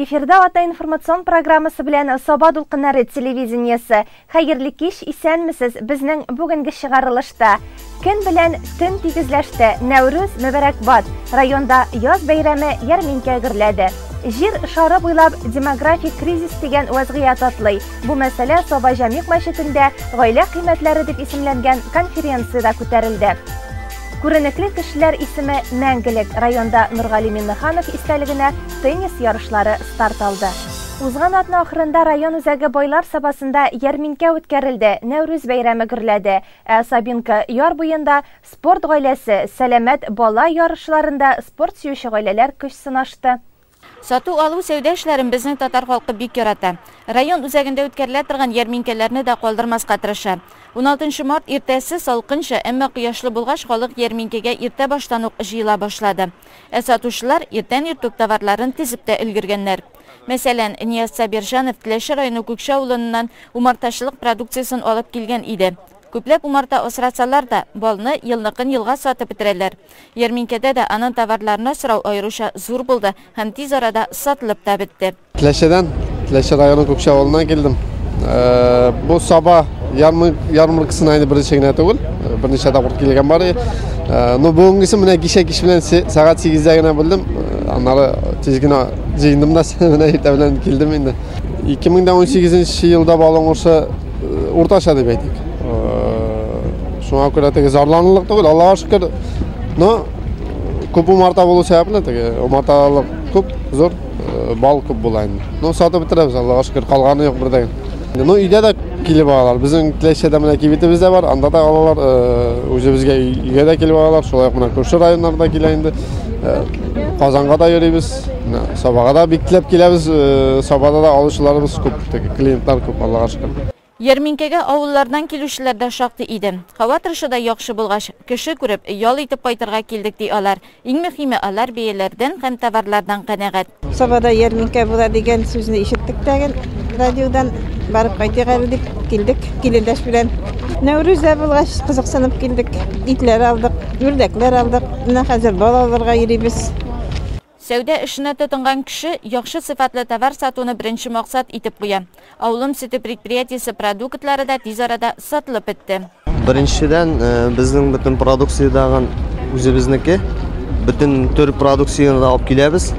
Эфирда Ата информацион программасы белән Саба дулкыннары телевидениесе. Хәерле кич, исәнмесез. Безнең бүгенге чыгарылышта көн белән төн тигезләште. Нәүрүз мөбарәкбад. Районда яз бәйрәме ярминкә гөрләде. Җир шары буйлап демографик кризис дигән вазгыять атлый. Бу мәсьәлә Саба Җәмигъ мәчетендә гаилә кыйммәтләре дип исемләнгән конференциядә күтәрелде. Күренекле кешеләр исеме мәңгелек. Районда Нургали Миннеханов истәлегенә теннис ярышлары старт алды. Узган атна ахырында район үзәге Байлар Сабасында ярминкә үткәрелде, Нәүрүз бәйрәме гөрләде. Ә Сабинка яр буенда спорт гаиләсе, сәламәт бала ярышларында спорт сөюче гаиләләр көч сынашты. Сату-алу сәүдә эшләрен безнең татар халкы бик ярата. Район үзәгендә үткәрелә торган ярминкәләрне дә калдырмаска тырыша. 16 март иртәсе салкынча, әмма кояшлы булгач, халык ярминкәгә иртә баштан ук җыела башлады. Ә сатучылар иртән иртүк товарларын тезеп тә өлгергәннәр. Мәсәлән, Нияз Сабирҗанов Теләче районы Күкчә авылыннан умартачылык продукциясен алып килгән иде. Күпләп умарта асрасалар да, балны елныкын елга сатып бетерәләр. Ярминкәдә дә аның товарларына сорау аеруча зур булды һәм тиз арада сатылып та бетте. Теләчедән, Теләче районы Күкчә авылыннан килдем. Бу Саба ярмаркасына инде беренче генә түгел, берничә тапкыр килгән бар. Но бүгенгесе менә кичә кич белән сәгать 8-дә генә белдем. Аннары тиз генә җыендым да менә иртә белән килдем инде. 2018 елда бал уңышы уртача дип әйтик. Шуңа күрә теге зарланырлык түгел, Аллага шөкер. Но күп умарта булу сәбәпле теге умарталык күп, зур, бал күп була инде. Ну, сатып бетерәбез, Аллага шөкер, калганы юк бердән. Ну, өйдә дә килеп алалар. Безнең Теләчәдә менә кибетебез дә бар, анда да алалар, үзебезгә өйгә дә килеп алалар. Шулай ук менә күрше районнарда килә инде. Казанга да йөрибез, Сабага да бик теләп киләбез. Сабада да алучыларыбыз күп, теге клиентлар күп, Аллага шөкер. Ярминкәгә авыллардан килүчеләр дә шактый иде. Һава торышы да яхшы булгач, кеше күреп, ял итеп кайтырга килдек, ди алар. Иң мөһиме, алар бәяләрдән һәм товарлардан канәгать. Сабада ярминкә була дигән сүзне ишеттек тә радиодан, барып кайтыйк әле дип килдек, килендәш белән. Нәүрүз дә булгач, кызыксынып килдек. Итләр алдык, үрдәкләр алдык. Менә хәзер бал алырга йөрибез. Сәүдә эшенә тотынган кеше яхшы сыйфатлы товар сатуны беренче максат итеп куя. Авылым сөте предприятиесе продуктлары да тиз арада сатылып бетте. Беренчедән, безнең бөтен продукциядагы үзебезнеке, бөтен төр продукцияне дә алып киләбез.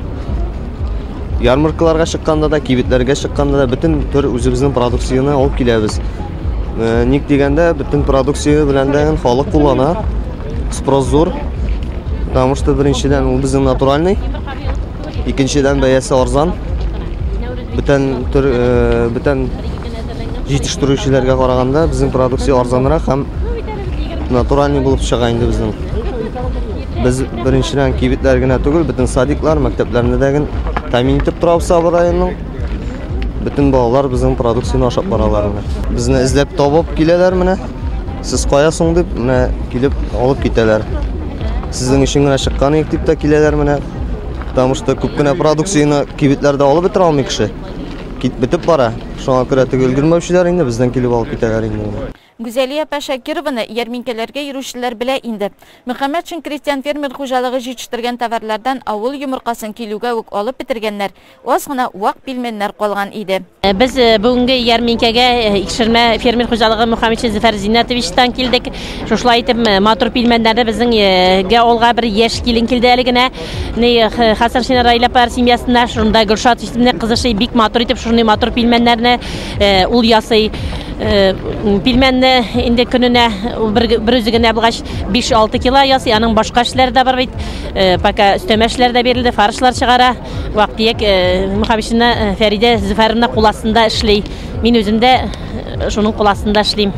Ярмаркаларга чыкканда да, кибетләргә чыкканда да бөтен төр үзебезнең продукцияне алып киләбез. Ник дигәндә, бөтен продукция белән дә халык куллана. Спрос зур. Потому что беренчедән ул безнең натуральный, икенчедән бәясе арзан. Бүтән төр, бүтән җитештерүчеләргә караганда безнең продукция арзанрак һәм натуральный булып чыга инде безнең. Без беренчедән кибетләр генә түгел, бөтен садиклар, мәктәпләрне дә генә тәэмин итеп торабыз Саба районының. Бөтен балалар безнең продукцияне ашап баралар менә. Безне эзләп табып киләләр менә. Сез кая соң дип, менә килеп алып китәләр. Сезнең өчен генә чыккан идек дип тә киләләр менә. Потому что күп кенә продукцияне кибетләрдә алып бетерә алмый кеше. Кит бетеп бара. Шуңа күрә теге өлгермәүчеләр инде бездән килеп алып китәләр инде. Гүзәлия апа Шакированы ярминкәләргә йөрүчеләр белә инде. Мөхәммәтшин крестьян фермер хуҗалыгы җитештергән товарлардан авыл йомыркасын килүгә үк алып бетергәннәр. Аз гына вак пилмәннәр калган иде. Без бүгенге ярминкәгә Икшермә фермер хуҗалыгы Мөхәммәтшин Зөфәр Зиннәтовичтан килдек. Шушылай итеп матур пилмәннәрне безнең гә алга бер яшь килен килде әле генә. Ни Хәсәншин Раилә апалар семьясында шунда Гөлшат исемле кызы ши бик матур итеп шундый матур пилмәннәрне ул ясый. Пилмәнне инде көненә бер үзе генә булгач 5-6 кило ясый. Аның башка эшләре дә бар бит. Пока өстәмә эшләр дә бирелде, фаршлар чыгара. Вак-төяк Мөхәммәтшина Фәридә Зөфәровна кул астында эшли. Мин үзем дә шуның кул астында эшлим.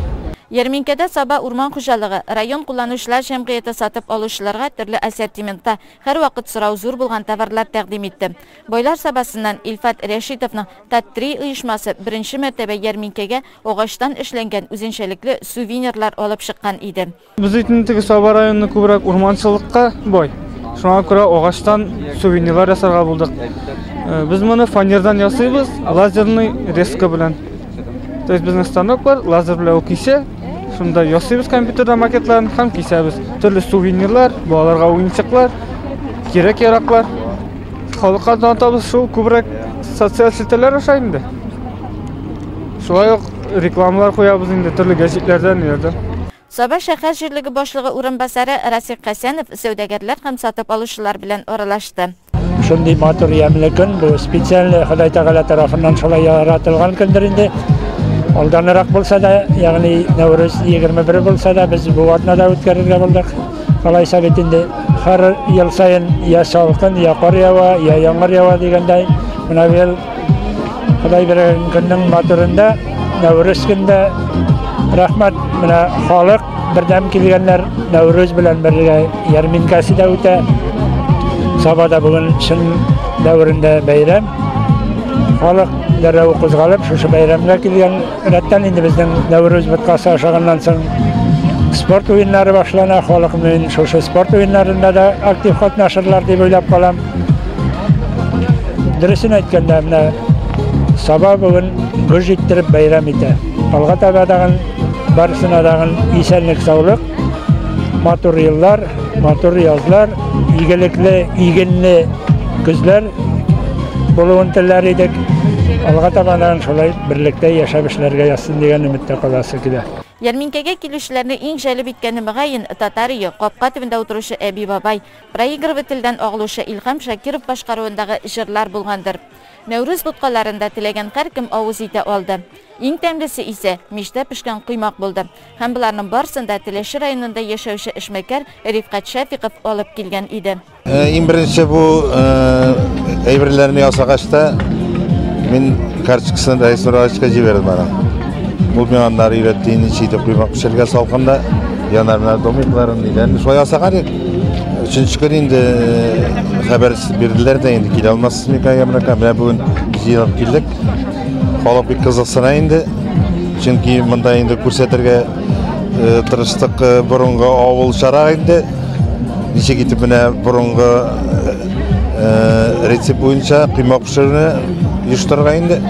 Ярминкәдә Саба урман хуҗалыгы, район кулланучылар җәмгыяте сатып алучыларга төрле ассортиментта һәрвакыт сорау зур булган товарлар тәкъдим итте. Байлар Сабасыннан Илфат Рәшитовның Тат-3 оешмасы беренче мәртәбә ярминкәгә агачтан эшләнгән үзенчәлекле сувенирлар алып чыккан иде. Без бит теге Саба районы күбрәк урманчылыкка бай. Шуңа күрә агачтан сувенирлар ясарга булдык. Без моны фанердан ясыйбыз, лазерный резка белән. То есть безнең станок бар, лазер белән ул кисә. Шунда ясыйбыз компьютерда макетларын һәм кисәбез. Төрле сувенирлар, балаларга уенчыклар, кирәк-яраклар. Халыкка танытабыз шул күбрәк социаль челтәрләр аша инде. Шулай ук рекламалар куябыз инде төрле гәзитләрдә, ниләрдә. Саба шәһәр җирлеге башлыгы урынбасары Расих Хәсәнов сәүдәгәрләр һәм сатып алучылар белән аралашты. Шундый матур ямьле көн, бу специаль Ходай Тәгалә тарафыннан шулай яратылган көндер инде. Алданрак булса да, ягъни Нәүрүз 21 булса да, без бу атнада үткәрергә булдык. Алайса бит инде һәр ел саен я салкын, я кар ява, я яңгыр ява дигәндәй, менә быел Ходай биргән көннең матурында, Нәүрүз көндә рәхмәт, менә халык бердәм килгәннәр, Нәүрүз белән бергә ярминкәсе дә үтә. Сабада бүген чын дәверендә бәйрәм. Халык дәррәү кузгалып, шушы бәйрәмгә килгән. Рәттән инде безнең Нәүрүз боткасы ашаганнан соң спорт уеннары башлана. Халык мин шушы спорт уеннарында да актив катнашырлар дип уйлап калам. Дөресен әйткәндә, менә Саба бүген гөж иттереп бәйрәм итә. Алга таба тагын барысына тагын исәнлек, саулык, матур еллар, матур язлар, игелекле, игенле көзләр булуын теләр идек. Алга таба тагын шулай берлектә яшәп эшләргә язсын дигән өметтә каласы килә. Ярминкәгә килүчеләрне иң җәлеп иткәне мөгаен татар өе, капка төбендә утыручы әби-бабай, проигрывательдән агылучы Илһам Шакиров башкаруындагы җырлар булгандыр. Нәүрүз боткаларында теләгән һәркем авыз итә алды. Иң тәмлесе исә мичтә пешкән коймак булды. Һәм боларның барысын да Теләче районында яшәүче эшмәкәр Рифкать Шәфиков алып килгән иде. Иң беренче бу әйберләрне ясагач та мин карточкасын Рәис Нургалиевичка җибәрдем аның. Ул миңа аннары өйрәтте, ничек итеп коймак пешерергә салкында, янар менә домикларын, ниләрне шулай ясаган идек. Өченче көн инде хәбәр бирделәр дә инде килә алмассыз микән ярмаркага. Менә бүген җыелып килдек. Халык бик кызыксына инде. Чөнки монда инде күрсәтергә тырыштык борынгы авылчарак инде. Ничек итеп менә борынгы рецепт буенча коймак пешерүне оештырырга инде.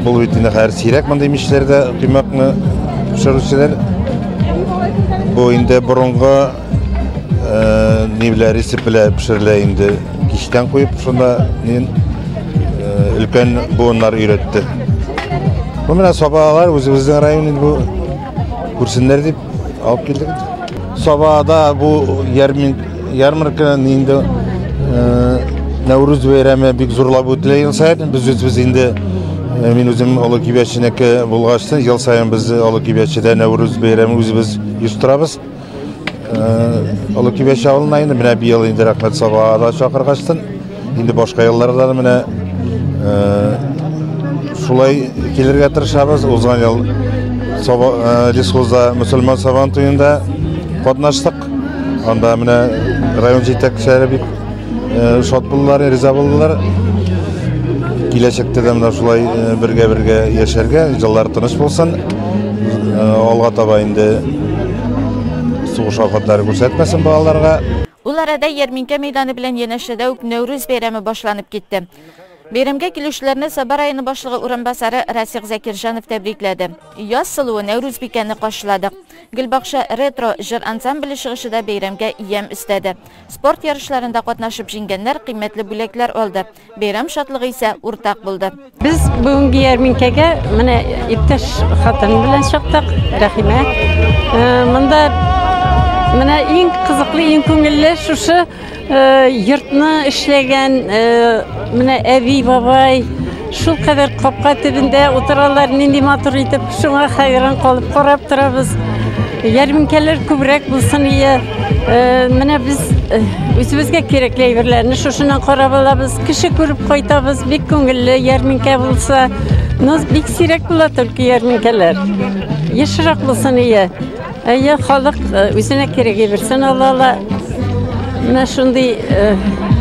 Бу бит инде хәзер сирәк мондый мичләрдә коймакны пешерүчеләр. Бу инде борынгы ни белән рецепт белән пешерелә инде. Кичтән куеп шунда өлкән буыннар өйрәтте. Бу менә Сабалар үзебезнең район инде бу күрсеннәр дип алып килдек. Сабада бу ярмарка инде Нәүрүз бәйрәме бик зурлап үтелә ел саен. Без үзебез инде мин үзем Олы Кибәченеке булгач, ел саен без Олы Кибәчедә Нәүрүз бәйрәме үзебез оештырабыз. Олы Кибәче авылына инде менә быел инде рәхмәт Сабага чакыргачтын, инде башка елларда да менә шулай килергә тырышабыз. Узган ел Саба лесхозда мөселман сабан туенда катнаштык. Анда менә район җитәкчеләре бик шат булдылар, риза булдылар. Киләчәктә дә менә шулай бергә-бергә яшәргә, җыллар тыныч булсын. Алга таба инде сугыш афәтләре күрсәтмәсен балаларга. Ул арада ярминкә мәйданы белән янәшәдә үк Нәүрүз бәйрәме башланып китте. Бәйрәмгә килүчеләрне Саба районы башлыгы урынбасары Расих Закирҗанов тәбрикләде. Яз сылуы Нәүрүз бикәне каршыладык. Гөлбакча ретро җыр ансамбле чыгышы да бәйрәмгә ямь өстәде. Спорт ярышларында катнашып җиңгәннәр кыйммәтле бүләкләр алды. Бәйрәм шатлыгы исә уртак булды. Без бүгенге ярминкәгә менә иптәш хатын белән чыктык, Рәхимә. Монда менә иң кызыклы, иң күңелле шушы йортны эшләгән менә әби, бабай шул кадәр капка төбендә утыралар, нинди матур итеп, шуңа хәйран калып карап торабыз. Ярминкәләр күбрәк булсын ие. Менә без үзебезгә кирәкле әйберләрне шушыннан карап алабыз, кеше күреп кайтабыз, бик күңелле ярминкә булса. Но бик сирәк була только ярминкәләр. Ешрак булсын ие. Әйе, халык үзенә кирәк әйберсен ала ала. Менә шундый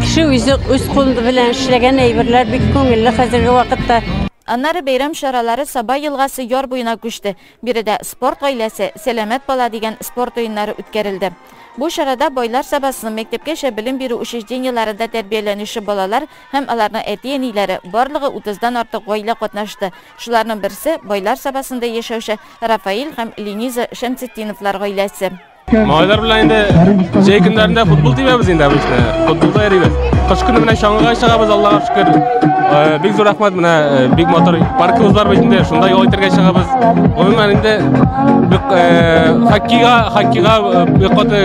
кеше үзе үз кулы белән эшләгән әйберләр бик күңелле хәзерге вакытта. Аннары бәйрәм чаралары Саба елгасы яр буена күчте. Биредә спорт гаиләсе, сәламәт бала дигән спорт уеннары үткәрелде. Бу чарада Байлар Сабасының мәктәпкәчә белем бирү учреждениеләрендә тәрбияләнүче балалар һәм аларның әти-әниләре барлыгы 30-дан артык гаилә катнашты. Шуларның берсе Байлар Сабасында яшәүче Рафаэль һәм Лениза Шәмсетдиновлар гаиләсе. Малайлар белән инде җәй көннәрендә футбол тибәбез инде обычно. Футболда йөрибез. Кыш көне менә чаңгыга чыгабыз, Аллага шөкер. Бик зур рәхмәт, менә бик матур паркыбыз бар бит инде, шунда ял итәргә чыгабыз. Гомумән инде бик хоккейга, хоккейга бик каты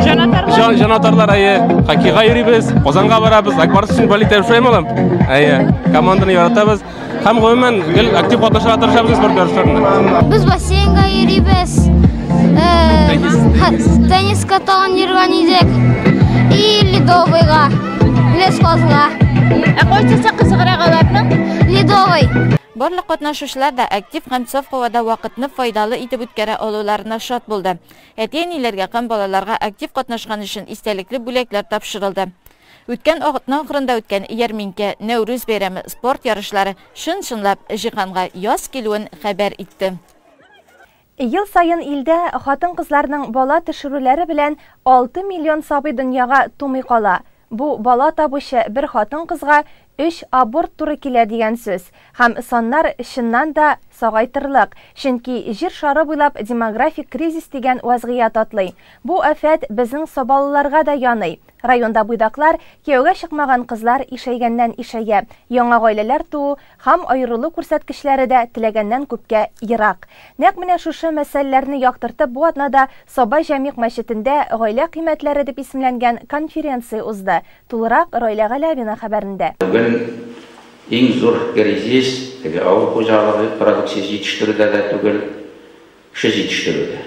җанатарлар, җанатарлар әйе, хоккейга йөрибез, Казанга барабыз, Акбарс өчен болеть итәбез, шулаймы, улым? Әйе, команданы яратабыз. Һәм гомумән гел актив катнашырга тырышабыз спорт ярышларында. Без бассейнга йөрибез. Тенниска тагын йөргән идек. И ледовыйга, лесхозга. Ә кайсысы кызыграк аларның? Ледовый. Барлык катнашучылар да актив һәм саф һавада вакытны файдалы итеп үткәрә алуларына шат булды. Әти-әниләргә һәм балаларга актив катнашкан өчен истәлекле бүләкләр тапшырылды. Үткән атна ахырында үткән ярминкә, Нәүрүз бәйрәме, спорт ярышлары чын-чынлап җиһанга яз килүен хәбәр итте. Ел саен илдә хатын-кызларның бала төшерүләре белән 6 миллион сабый дөньяга тумый кала. Бу бала табучы бер хатын-кызга 3 аборт туры килә дигән сүз. Һәм саннар чыннан да сагайтырлык, чөнки җир шары буйлап демографик кризис дигән вазгыять атлый. Бу афәт безнең сабалыларга да яный. Районда буйдаклар, кияүгә чыкмаган кызлар ишәйгәннән ишәя. Яңа гаиләләр туу һәм аерылу күрсәткечләре дә теләгәннән күпкә ерак. Нәкъ менә шушы мәсьәләләрне яктыртып бу атнада Саба Җәмигъ мәчетендә Гаилә кыйммәтләре дип исемләнгән конференция узды. Тулырак Райлә Галәвина хәбәрендә. Бүген иң зур кризис теге авыл хуҗалыгы продукциясе җитештерүдә дә түгел, кеше җитештерүдә.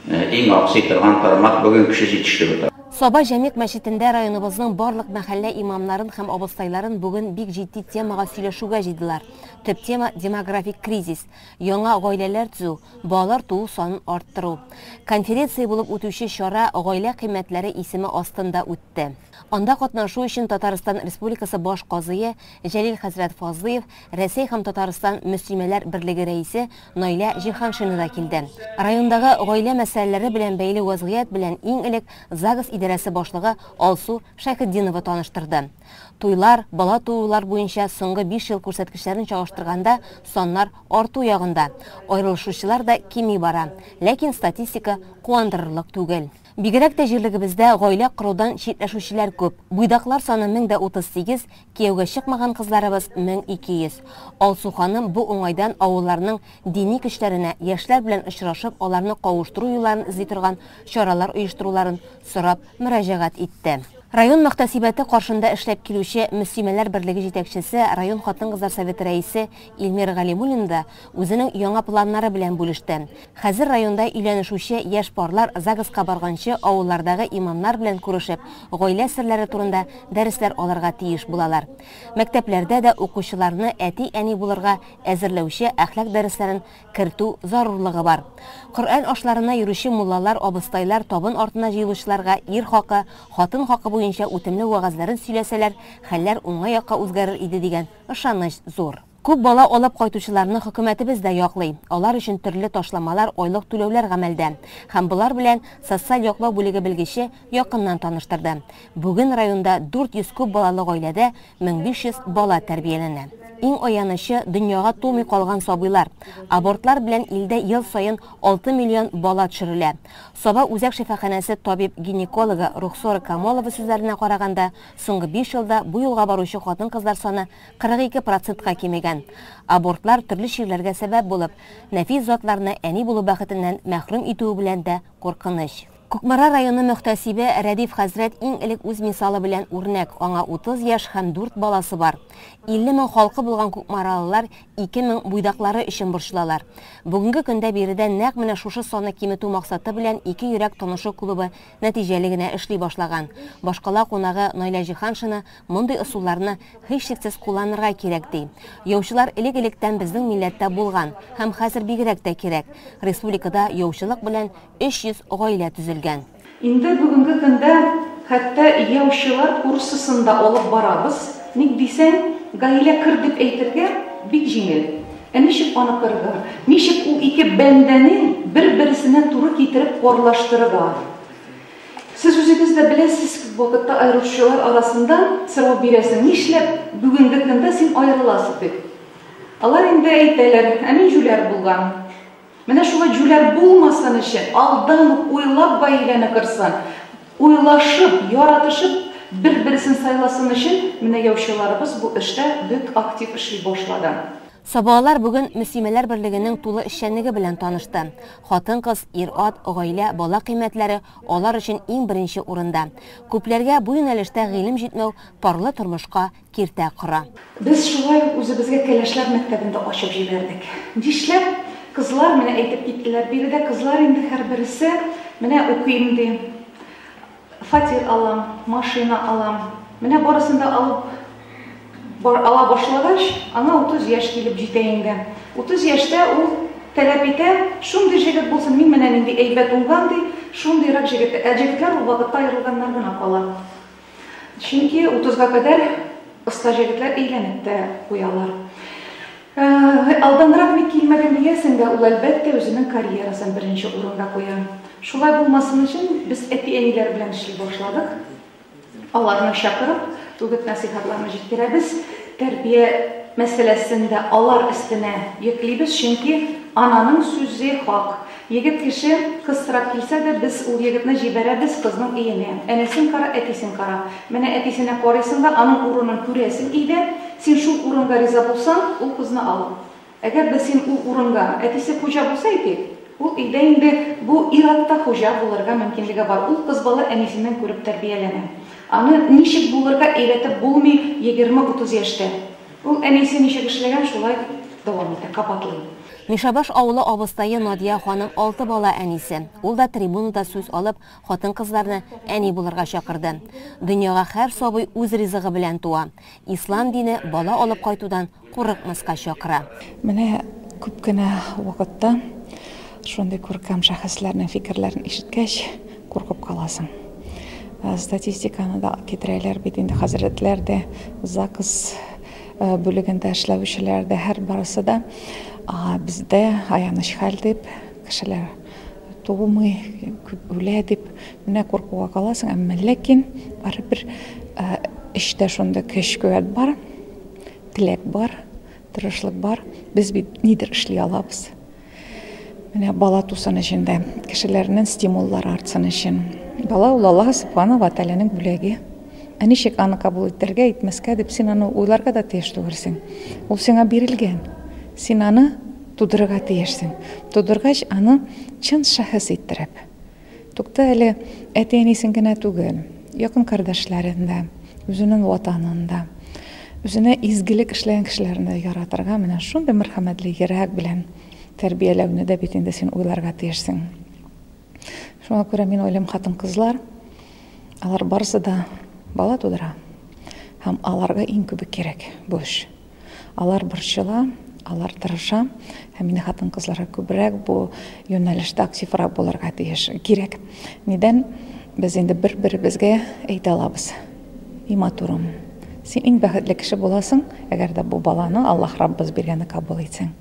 Иң аксый торган тармак бүген кеше җитештерү. Саба Җәмигъ мәчетендә районыбызның барлык мәхәллә имамнарын һәм абыстайларын бүген бик җитди темага сөйләшүгә җыйдылар. Төп тема демографик кризис, яңа гаиләләр төзү, балалар туу санын арттыру. Конференция булып үтүче чара Гаилә кыйммәтләре исеме астында үтте. Анда катнашу өчен Татарстан Республикасы баш казые Җәлил хәзрәт Фазлыев, Рәсәй һәм Татарстан Мөслимәләр берлеге рәисе Наилә Җиһаншина да килде. Райондагы гаилә мәсьәләләре белән бәйле вазгыять белән иң элек ЗАГС идарәсе башлыгы Алсу Шәйхетдинова таныштырды. Туйлар, бала туулар буенча соңгы 5 ел күрсәткечләрен чагыштырганда саннар арту ягында. Аерылышучылар да кими бара. Ләкин статистика куандырырлык түгел. Бигрәк тә җирлегебездә гаилә корудан читләшүчеләр күп. Буйдаклар саны 1038, кияүгә чыкмаган кызларыбыз 1200. Алсу ханым бу уңайдан авылларның дини көчләренә яшьләр белән очрашып, аларны кавыштыру юлларын эзли торган чаралар оештыруларын сорап мөрәҗәгать итте. Район мөхтәсибәте каршында эшләп килүче Мөслимәләр берлеге җитәкчесе, район хатын-кызлар советы рәисе Илмира Галимуллина да үзенең яңа планнары белән бүлеште. Хәзер районда өйләнешүче яшь парлар ЗАГСка барганчы авыллардагы имамнар белән күрешеп, гаилә серләре турында дәресләр алырга тиеш булалар. Мәктәпләрдә дә укучыларны әти-әни булырга әзерләүче әхлак дәресләрен кертү зарурлыгы бар. Коръән ашларына йөрүче муллалар, абыстайлар табын артына җыелучыларга ир хакы, хатын хакы буенча үтемле вәгазьләрен сөйләсәләр, хәлләр уңай якка үзгәрер иде дигән ышаныч зур. Күп бала алып кайтучыларны хөкүмәтебез дә яклый. Алар өчен төрле ташламалар, айлык түләүләр гамәлдә. Һәм болар белән социаль яклау бүлеге белгече якыннан таныштырды. Бүген районда 400 күп балалы гаиләдә 1500 бала тәрбияләнә. Иң аянычы дөньяга тумый калган сабыйлар. Абортлар белән илдә ел саен 6 миллион бала төшерелә. Саба үзәк шифаханәсе табиб-гинекологы Рухсора Камолова сүзләренә караганда, соңгы 5 елда бу юлга баручы хатын-кызлар саны 42%-ка кимегән. Абортлар төрле чирләргә сәбәп булып, нәфис затларны әни булу бәхетеннән мәхрүм итүе белән дә куркыныч. Кукмара районы мөхтәсибе Рәдиф хәзрәт иң элек үз мисалы белән үрнәк, аңа 30 яшь һәм 4 баласы бар. 50 мең халкы булган кукмаралылар 2000 буйдаклары өчен борчылалар. Бүгенге көндә биредә нәкъ менә шушы санны киметү максаты белән ике йөрәк танышу клубы нәтиҗәле генә эшли башлаган. Башкала кунагы Наилә Җиһаншина мондый ысулларны һичшиксез кулланырга кирәк ди. Яучылар элек-электән безнең милләттә булган һәм хәзер бигрәк тә кирәк. Республикада яучылык белән 300 гаилә төзелгән. Инде бүгенге көндә хәтта яучылар курсысын да алып барабыз. Ник дисәң, гаилә кыр дип әйтергә бик җиңел. Ә ничек аны кырырга? Ничек ул ике бәндәне бер-берсенә туры китереп парлаштырырга? Сез үзегез дә беләсез, күп вакытта аерылышучылар арасында сорау бирәсең, нишләп бүгенге көндә син аерыласың дип. Алар инде әйтәләр, ә мин җүләр булган. Менә шулай җүләр булмасын өчен, алдан ук уйлап гаиләне корсын, уйлашып, яратышып, бер-берсен сайласын өчен, менә яучыларыбыз бу эштә бик актив эшли башлады. Сабалылар бүген Мөслимәләр берлегенең тулы эшчәнлеге белән танышты. Хатын-кыз, ир-ат, гаилә, бала кыйммәтләре алар өчен иң беренче урында. Күпләргә бу юнәлештә гыйлем җитмәү парлы тормышка киртә кора. Без шулай ук үзебезгә кәләшләр мәктәбен дә ачып җибәрдек. Нишләп? Кызлар менә әйтеп киттеләр, биредә кызлар инде һәрбересе менә укыйм ди, фатир алам, машина алам. Менә барысын да алып бар, ала башлагач, аңа 30 яшь килеп җитә инде. 30 яшьтә ул таләп итә, шундый җегет булсын, мин менә нинди әйбәт уңган ди, шундыйрак җегет. Ә җегетләр ул вакытта аерылганнар гына кала. Чөнки утызга кадәр оста җегетләр өйләнеп тә куялар. Алданрак ник килмәдең диясең дә, ул әлбәттә үзенең карьерасын беренче урынга куя. Шулай булмасын өчен без әти-әниләр белән эшли башладык. Аларны чакырып, үгет-нәсыйхәтләрне җиткерәбез. Тәрбия мәсьәләсен дә алар өстенә йөклибез, чөнки ананың сүзе хак. Егет кеше кыз сорап килсә дә, без ул егетне җибәрәбез кызның өенә. Әнисен кара, әтисен кара. Менә әтисенә карыйсың да, аның урынын күрәсең өйдә. Син шул урынга риза булсаң, ул кызны ал. Әгәр дә син ул урынга, әтисе хуҗа булса, әйтик, ул өйдә инде бу ир-атта хуҗа булырга мөмкинлеге бар. Ул кыз бала әнисеннән күреп тәрбияләнә. Аны ничек булырга өйрәтеп булмый 20-30 яшьтә. Ул әнисе ничек эшләгән, шулай дәвам итә, кабатлый. Мишәбаш авылы абыстае Надия ханым алты бала әнисе. Ул да трибунада сүз алып, хатын-кызларны әни булырга чакырды. Дөньяга һәр сабый үз ризыгы белән туа. Ислам дине бала алып кайтудан курыкмаска чакыра. Менә күп кенә вакытта шундый күркәм шәхесләрнең фикерләрен ишеткәч, куркып каласың. Статистиканы да китерәләр бит инде хәзрәтләр дә, ЗАГС бүлегендә эшләүчеләр дә, һәр барысы да бездә аяныч хәл дип, кешеләр тумый, күп үлә дип, менә куркуга каласың, әмма ләкин барыбер эчтә шундый көч-куәт бар, теләк бар, тырышлык бар. Без бит нидер эшли алабыз. Менә бала тусын өчен дә, кешеләрнең стимуллары артсын өчен. Бала ул Аллаһ Субхана ва Тәгаләнең бүләге. Ә ничек аны кабул итәргә, итмәскә дип син аны уйларга да тиеш түгелсең. Ул сиңа бирелгән. Син аны тудырырга тиешсең. Тудыргач, аны чын шәхес иттереп. Тукта әле, әти-әнисен генә түгел, якын кардәшләрен дә, үзенең ватанын да, үзенә изгелек эшләгән кешеләрне дә яратырга менә шундый мәрхәмәтле йөрәк белән тәрбияләүне дә бит инде син уйларга тиешсең. Шуңа күрә мин уйлыйм, хатын-кызлар, алар барысы да бала тудыра. Һәм аларга иң күбе кирәк бу эш. Алар борчыла, алар тырыша. Һәм инде хатын-кызларга күбрәк бу юнәлештә активрак булырга тиеш, кирәк. Нидән без инде бер-беребезгә әйтә алабыз. И матурым, син иң бәхетле кеше буласың, әгәр дә бу баланы Аллаһ Раббыбыз биргәнне кабул итсәң.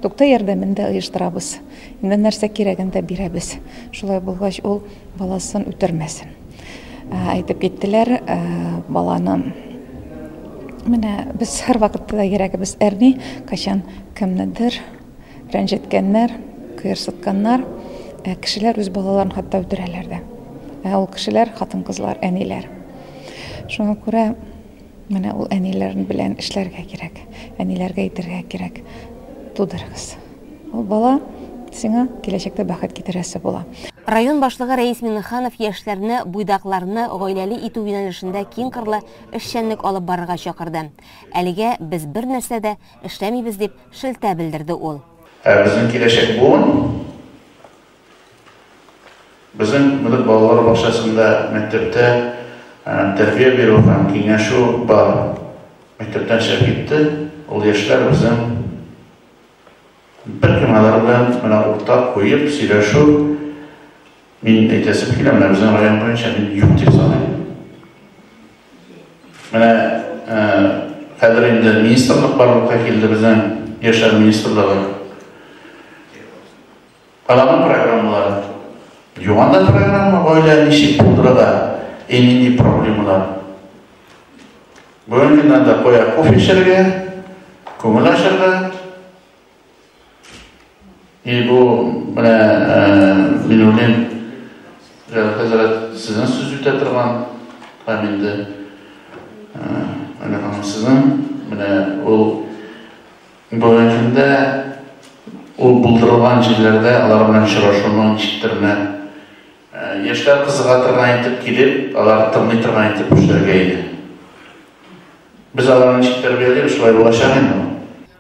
Тукта ярдәмен дә оештырабыз. Инде нәрсә кирәген дә бирәбез. Шулай булгач, ул баласын үтермәсен. Әйтеп киттеләр, баланы менә без һәрвакытта да йөрәгебез әрни, кайчан кемнедер рәнҗеткәннәр, кыерсытканнар, ә кешеләр үз балаларын хәтта үтерәләр дә. Ә ул кешеләр хатын-кызлар, әниләр. Шуңа күрә менә ул әниләр белән эшләргә кирәк. Әниләргә әйтергә кирәк. Тудырыгыз. Ул бала сиңа киләчәктә бәхет китерәсе була. Район башлыгы Рәис Миңнеханов яшьләрне, буйдакларны гаиләле итү юнәлешендә киң кырлы эшчәнлек алып барырга чакырды. Әлегә без бер нәрсә дә эшләмибез, дип шелтә белдерде ул. Ә безнең киләчәк буын, безнең моны балалар бакчасында, мәктәптә тәрбия бирү һәм киңәшү бар. Мәктәптән чыгып китте, ул яшьләр безнең беркем алар белән менә уртак куеп сөйләшү, мин әйтәсем килә, менә безнең район буенча мин юк дип саныйм. Менә хәзер инде министрлык барлыкка килде, безнең яшьләр министрлыгы. Аларның программалары. Юк анда программа, гаилә ничек булдырырга, и нинди проблемалар. Бүгенге көндә анда куя кофе эчәргә, күңел ачарга. И бу менә мин уйлыйм, Җәлил хәзрәт, сезнең сүз үтә торган һәм инде Әллә ханым сезнең менә ул бүгенге көндә ул булдырылган җирләрдә алар белән очрашуның ничектер менә яшьләр кызыга торган итеп килеп, алар тыңлый торган итеп эшләргә иде. Без аларны ничек тәрбиялибез, шулай булачак инде ул.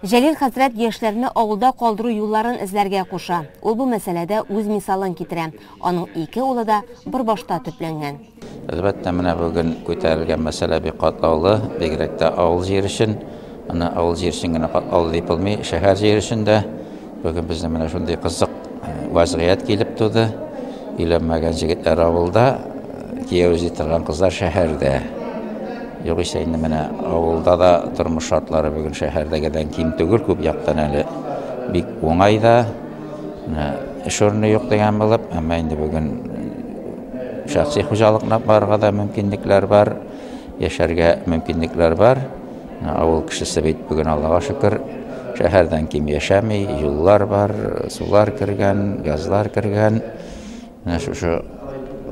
Җәлил хәзрәт яшьләрне авылда калдыру юлларын эзләргә куша. Ул бу мәсьәләдә үз мисалын китерә. Аның ике улы да Борбашта төпләнгән. Әлбәттә, менә бүген күтәрелгән мәсьәлә бик катлаулы, бигрәк тә авыл җире өчен. Аны авыл җире өчен генә катлаулы дип булмый, шәһәр җире өчен дә. Бүген безнең менә шундый кызык вазгыять килеп туды. Өйләнмәгән җегетләр авылда, кияү эзли торган кызлар шәһәрдә. Югыйсә инде менә авылда да тормыш шартлары бүген шәһәрдәгедән ким түгел, күп яктан әле бик уңай да. Менә эш урыны юк дигән булып, әмма инде бүген шәхси хуҗалыкны барырга да мөмкинлекләр бар, яшәргә мөмкинлекләр бар. Авыл кешесе бит бүген Аллага шөкер, шәһәрдән ким яшәми, юллар бар, сулар кергән, газлар кергән. Менә шушы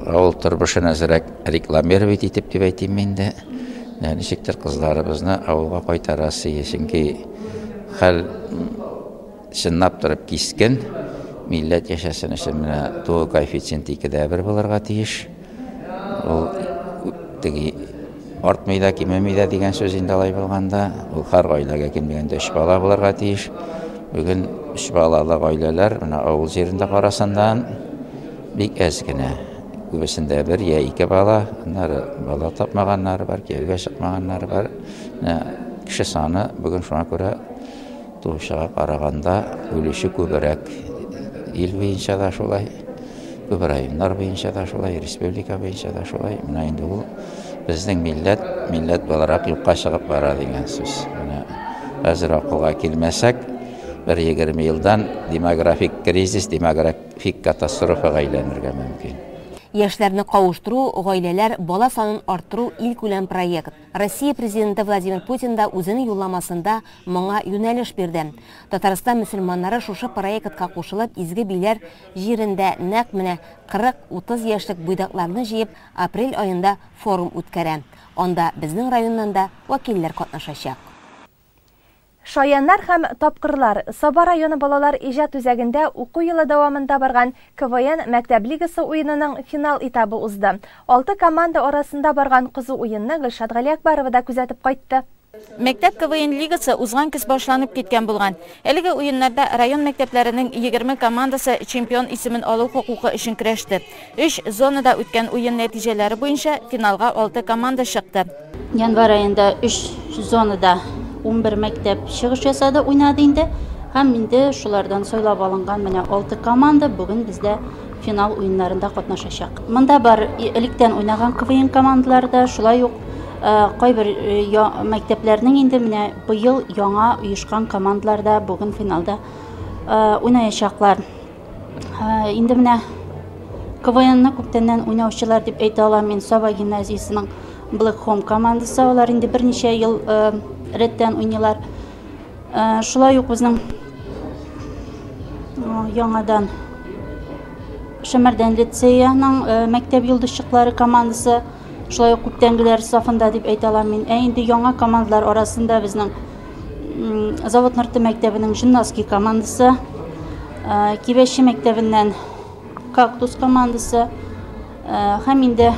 авыл тормышын әзрәк рекламировать итеп дип әйтим инде. Менә ничектер кызларыбызны авылга кайтарасы, чөнки хәл чынлап торып кискен. Милләт яшәсен өчен менә туу коэффициенты 2,1 булырга тиеш. Ул теге артмый да, кимеми дә дигән сүз инде алай булганда. Ул һәр гаиләгә ким дигәндә өч бала булырга тиеш. Бүген өч балалы гаиләләр менә авыл җирендә карасандан бик әз генә. Күбесендә бер я ике бала, аннары бала тапмаганнары бар, кияүгә чыкмаганнары бар. Менә кеше саны бүген шуңа күрә Туучыга караганда үлүче күбрәк. Ил буенча да шулай, күп районнар буенча да шулай, республика буенча да шулай. Менә инде ул безнең милләт, милләт буларак юкка чыгып бара дигән сүз. Менә хәзер акылга килмәсәк, бер 20 елдан демографик кризис, демографик катастрофага әйләнергә мөмкин. Яшьләрне кавыштыру, гаиләләр, бала санын арттыру илкүләм проект. Россия Президенты Владимир Путин да үзенең юлламасында моңа юнәлеш бирде. Татарстан мөселманнары шушы проектка кушылып, Изге Биләр җирендә нәкъ менә 40-30 яшьлек буйдакларны җыеп, апрель аенда форум үткәрә. Анда безнең районнан да вәкилләр катнашачак. Шаяннар һәм тапкырлар Саба районы балалар иҗат үзәгендә уку елы дәвамында барган КВН мәктәп лигасы уенының финал этабы узды. Алты команда арасында барган кызу уенны Гөлшат Галиәкбарова да күзәтеп кайтты. Мәктәп КВН лигасы узган көз башланып киткән булган. Әлеге уеннарда район мәктәпләренең 20 командасы чемпион исемен алу хокукы өчен көрәште. Өч зонада үткән уен нәтиҗәләре буенча финалга алты команда чыкты. Январь аенда өч зонада 11 мәктәп чыгыш ясады, уйнады инде. Һәм инде шулардан сайлап алынган менә 6 команда бүген бездә финал уеннарында катнашачак. Монда бар электән уйнаган КВН командалары да, шулай ук э, кайбер э, мәктәпләрнең инде менә быел яңа оешкан командалар да бүген финалда э, уйнаячаклар. Инде менә КВНны күптәннән уйнаучылар дип әйтә алам мин Саба гимназиясенең Black Home командасы. Алар инде берничә ел рәттән уйныйлар. Шулай ук безнең яңадан Шәмәрдән лицеяның мәктәп йолдызчыклары командасы шулай ук күптәнгеләр сафында дип әйтә алам мин. Ә инде яңа командалар арасында безнең Завод Нырты мәктәбенең Жимназский командасы, Кибәче мәктәбеннән Кактус командасы һәм инде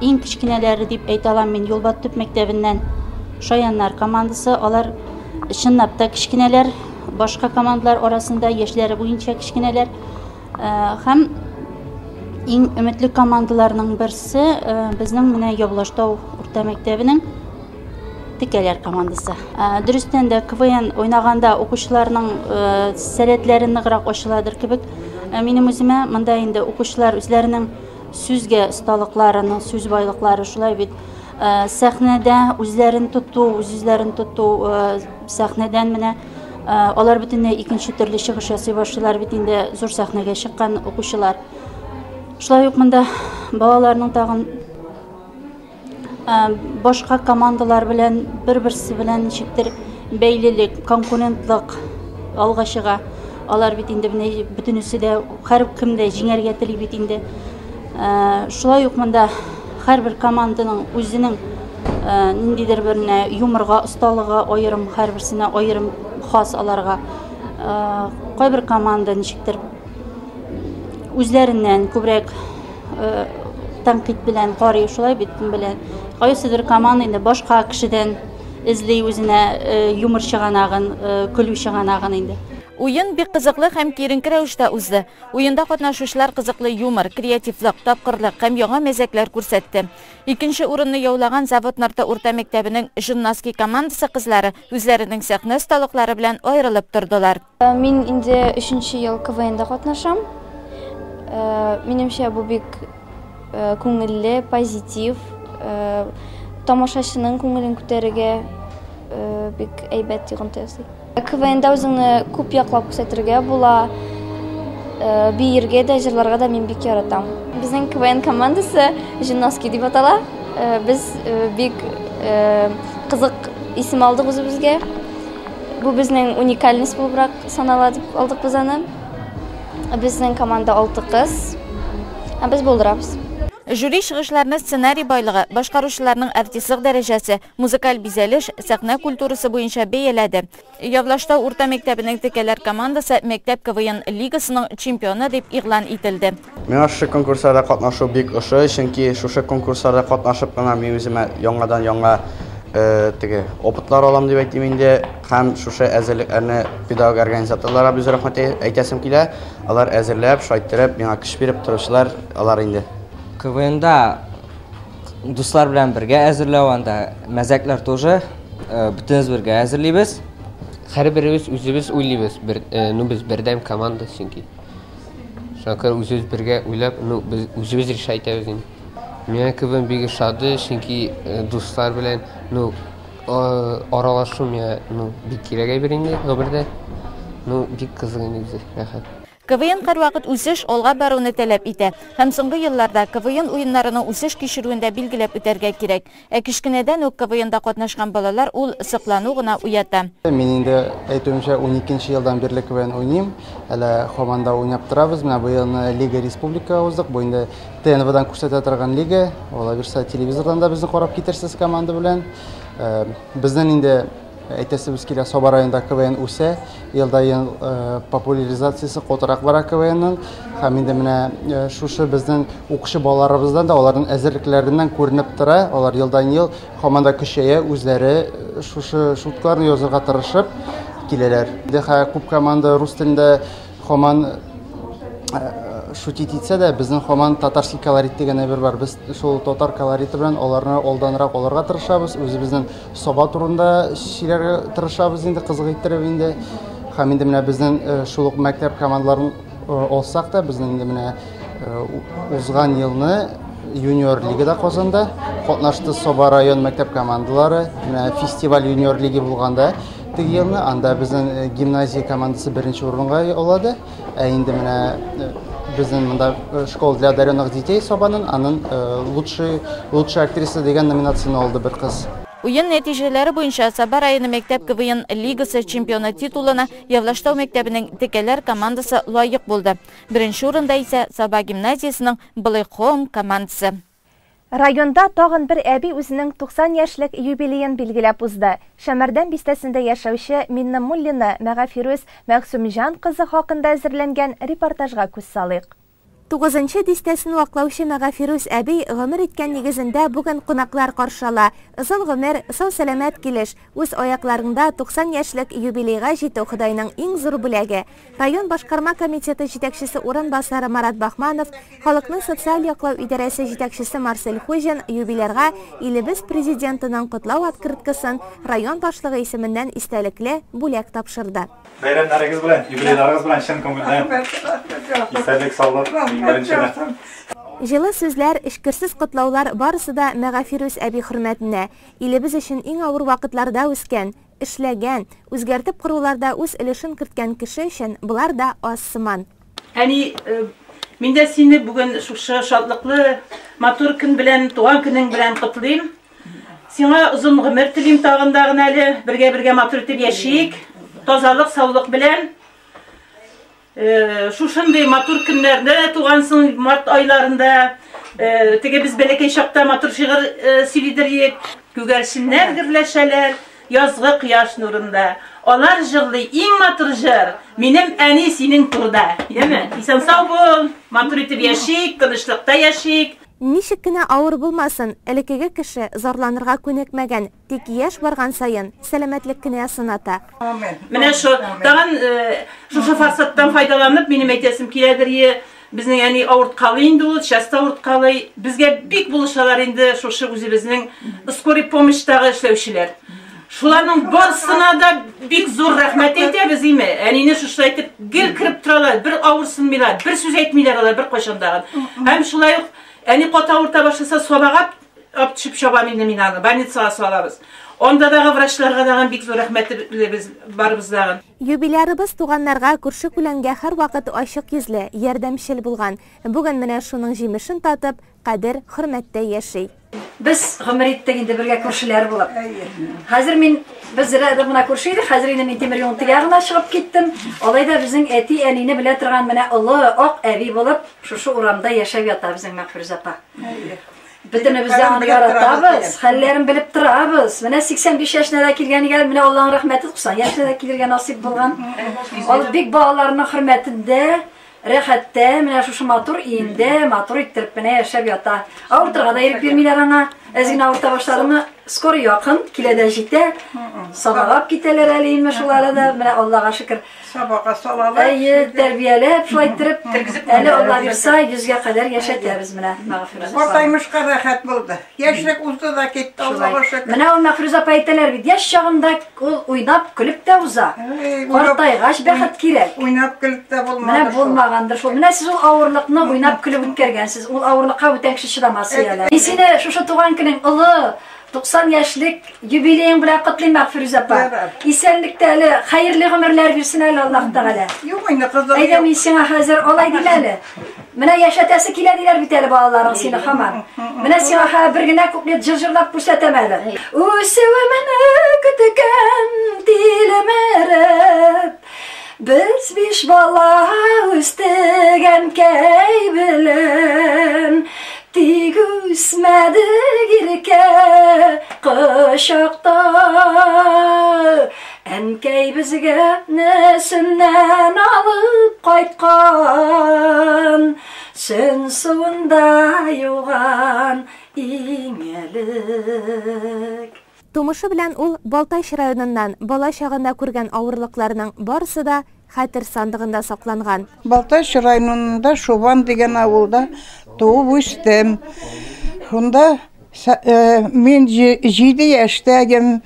иң кечкенәләре дип әйтә алам мин Юлбат төп мәктәбеннән Шаяннар командасы. Алар чынлап та кечкенәләр, башка командалар арасында яшьләре буенча кечкенәләр. Һәм иң өметле командаларның берсе безнең менә Явлаштау урта мәктәбенең Текәләр командасы. Дөрестән дә, КВН уйнаганда укучыларның сәләтләре ныграк ачыладыр кебек. Минем үземә монда инде укучылар үзләренең сүзгә осталыкларының, сүз байлыклары шулай бит сәхнәдә үзләрен тоту, үз-үзләрен тоту, сәхнәдән менә алар бөтенләй икенче төрле чыгыш ясый башлыйлар бит инде зур сәхнәгә чыккан укучылар. Шулай ук монда балаларның тагын башка командалар белән бер-берсе белән ничектер бәйлелек, конкурентлык алга чыга. Алар бит инде менә бөтенесе дә һәркем дә җиңәргә тели бит инде. Шулай ук монда һәрбер команданың үзенең ниндидер бер менә юморга осталыгы аерым, һәрберсенә аерым хас аларга. Кайбер команда ничектер үзләреннән күбрәк тәнкыйть белән карый, шулай бит белән. Кайсыдыр команда инде башка кешедән эзли үзенә юмор чыганагын, көлү чыганагын инде. Уен бик кызыклы һәм киеренке рәвештә узды. Уенда катнашучылар кызыклы юмор, креативлык, тапкырлык һәм яңа мәзәкләр күрсәтте. Икенче урынны яулаган Завод Нарты урта мәктәбенең Жуннаски командасы кызлары үзләренең сәхнә осталыклары белән аерылып тордылар. Мин инде өченче ел КВНда катнашам. Минемчә, бу бик күңелле, позитив, тамашачының күңелен күтәрергә бик әйбәт йогынты ясый. КВНда үзеңне күп яклап күрсәтергә була, биергә дә, җырларга да мин бик яратам. Безнең КВН командасы Жинноски дип атала. Без бик кызык исем алдык үзебезгә. Бу безнең уникальность булыбрак санала дип алдык без аны. Безнең команда 6 кыз. Һәм без булдырабыз. Жюри чыгышларны сценарий байлыгы, башкаручыларның артистлык дәрәҗәсе, музыкаль бизәлеш, сәхнә культурасы буенча бәяләде. Явлаштау урта мәктәбенең текәләр командасы мәктәп КВН лигасының чемпионы дип игълан ителде. Миңа шушы конкурсларда катнашу бик ошый, чөнки шушы конкурсларда катнашып кына мин үземә яңадан яңа теге опытлар алам дип әйтим инде. Һәм шушы әзерлекләрне педагог организаторларга бик зур рәхмәт әйтәсем килә. Алар әзерләп, шайттырып, миңа көч биреп торучылар алар инде. КВНда дуслар белән бергә әзерләү, анда мәзәкләр тоже, бөтенебез бергә әзерлибез. Һәрберебез үзебез уйлыйбыз, ну без бердәм команда чөнки. Шуңа күрә үзебез бергә уйлап, ну без үзебез решать итәбез инде. Миңа КВН бик ошады, чөнки дуслар белән, ну, аралашу миңа, ну, бик кирәк әйбер инде гомердә. Ну, бик кызык инде үзе, рәхәт. КВН һәрвакыт үсеш, алга баруны таләп итә. Һәм соңгы елларда КВН уеннарының үсеш кичерүен дә билгеләп үтәргә кирәк. Ә кечкенәдән үк КВНда катнашкан балалар ул соклану гына уята. Мин инде әйтүемчә уникенче елдан бирле КВН уйныйм. Әле һаман да уйнап торабыз. Менә быелны Лига Республика уздык. Бу инде ТНВдан күрсәтә торган лига. Ала бирсә телевизордан да безне карап китерсез команда белән. Безнең инде әйтәсебез килә, Саба районында КВН үсә, елда ел популяризациясе катырак бара КВНның. Һәм инде менә шушы безнең укучы балаларыбыздан да, аларның әзерлекләреннән күренеп тора, алар елдан ел һаман да көчәя, үзләре шушы шуткаларны язырга тырышып киләләр. Инде күп команда рус телендә һаман шутить итсә дә, безнең һаман татарский колорит дигән әйбер бар. Без шул татар колориты белән аларны алданрак алырга тырышабыз, үзебезнең Саба турында сөйләргә тырышабыз инде, кызык иттереп инде. Һәм инде менә безнең шул ук мәктәп командаларын алсак та, безнең инде менә узган елны юниор лигада Казанда катнашты Саба район мәктәп командалары. Менә фестиваль юниор лиги булганда теге елны анда безнең гимназия командасы беренче урынга алады. Ә инде менә безнең монда школа для одаренных детей Сабаның, аның лучшая актриса дигән номинацияне алды бер кыз. Уен нәтиҗәләре буенча Саба районы мәктәп КВН лигасы чемпионы титулына Явлаштау мәктәбенең текәләр командасы лаек булды. Беренче урында исә Саба гимназиясенең Black Home командасы. Районда тагын бер әби үзенең 90 яшьлек юбилеен билгеләп узды. Шәмәрдән бистәсендә яшәүче Минна Муллина Мәгафирүз Мәгъсүмҗан кызы хакында әзерләнгән репортажга күз салыйк. Тугызынчы дистәсен ваклаучы Мәгафирүз әби гомер иткән нигезендә бүген кунаклар каршы ала. Озын гомер, сау-сәламәт килеш, үз аякларында 90 яшьлек юбилейга җитү Ходайның иң зур бүләге. Район башкарма комитеты җитәкчесе урынбасары Марат Бахманов, халыкны социаль яклау идарәсе җитәкчесе Марсель Хуҗин юбилярга илебез президентының котлау открыткасын район башлыгы исеменнән истәлекле бүләк тапшырды. Бәйрәмнәрегез белән, юбилейларыгыз белән чын күңелдән исәнлек, саулык, иң беренчедән. Җылы сүзләр, эчкерсез котлаулар барысы да Мәгафирүз әби хөрмәтенә. Илебез өчен иң авыр вакытларда үскән, эшләгән, үзгәртеп коруларда үз өлешен керткән кеше өчен болар да аз сыман. Әни, мин дә сине бүген шушы шатлыклы, матур көн белән, туган көнең белән котлыйм. Сиңа озын гомер телим тагын да гына әле, бергә-бергә матур итеп яшик. Тазалык, саулык белән. Шушындый матур көннәрдә дә тугансың, март айларында. Теге без бәләкәй чакта матур шигырь сөйлидер идек. Күгәрченнәр гөрләшәләр язгы кояш нурында. Алар җырлый иң матур җыр, минем әни синең турыда. Яме, исән-сау бул, матур итеп яшик, тынычлыкта яшик. Ничек кенә авыр булмасын, элеккеге кеше зарланырга күнекмәгән, тик яшь барган саен сәламәтлек кенә сыната. Менә шул, тагын шушы форсаттан файдаланып, минем әйтәсем киләдер, е, безнең әни авырткалый инде ул, часто авырткалый. Безгә бик булышалар инде шушы үзебезнең скорый помощьтагы эшләүчеләр. Шуларның барысына да бик зур рәхмәт әйтәбез, име. Әнине шушылай итеп гел кереп торалар, бер авырсынмыйлар, бер сүз әйтмиләр алар бер кайчан дагы. Һәм шулай ук әни каты авырта башласа, Сабага ап төшеп чабам инде мин аны, больницага салабыз. Анда дагы врачларга дагы бик зур рәхмәтлебез барыбыз дагы. Юбилярыбыз туганнарга, күрше-күләнгә һәрвакыт ачык йөзле, ярдәмчел булган. Бүген менә шуның җимешен татып, кадер, хөрмәттә яши. Без гомер иттек инде бергә күршеләр булып. Хәзер мин без рядом гына күрше идек, хәзер инде мин тимер юлның теге ягына чыгып киттем. Алай да безнең әти-әнине белә торган менә олы ак әби булып шушы урамда яшәп ята безнең Мәгъфүрүзә апа. Бөтенебез дә аны яратабыз, хәлләрен белеп торабыз. Менә 85 яшенә дә килгән икән, менә Аллаһның рәхмәте 90 яшенә дә килергә насыйп булган. Ул бик балаларының хөрмәтендә. Рәхәттә, менә шушы матур өендә, матур иттереп менә яшәп ята. Авыртырга да ирек бирмиләр аңа. Әз генә авырта башладымы, скорый якын, килә дә җитә. Сабага алып китәләр әле инде шул арада. Менә Аллага шөкер. Сабага салалар. Әйе, тәрбияләп, шулай иттереп, әле Алла бирса, йөзгә кадәр яшәтәбез менә Мәгъфүрә апа. Картаймышка рәхәт булды. Яшьлек узды да китте, Аллага шөкер. Менә ул Мәгъфүрә апа әйтәләр бит, яшь чагында Ул уйнап, көлеп тә уза. Картайгач бәхет кирәк. Уйнап, көлеп тә булмады Менә булмагандыр шул. Менә сез ул авырлыкны уйнап, көлеп үткәргәнсез. Ул авырлыкка бүтән кеше чыдамас әле. Мин сине шушы туган көнең олы 90 яшьлек юбилеең белән котлыйм, Мәгъфүрүзә апа. Исәнлектә әле, хәерле гомерләр бирсен әле Аллаһ Тәгалә. Юк инде, кызым. Әйдә, мин сиңа хәзер алай димә әле. Менә яшәтәсе килә диләр бит әле балаларың сине һаман. Менә сиңа хәзер бер генә куплет җыр җырлап күрсәтәм әле. Үсүемне көткән тилмереп, без биш бала үстек әнкәй белән. Тик үсмәдек иркә кочакта. Әнкәй безгә нәсеннән алып кайткан, Сөн суында юган иң элек. Тумышы белән ул Балтач районыннан, бала чагында күргән авырлыкларның барысы да хәтер сандыгында сакланган. Балтач районында Шубан дигән авылда туып үстем. Шунда Мин 7 яшьтә идем,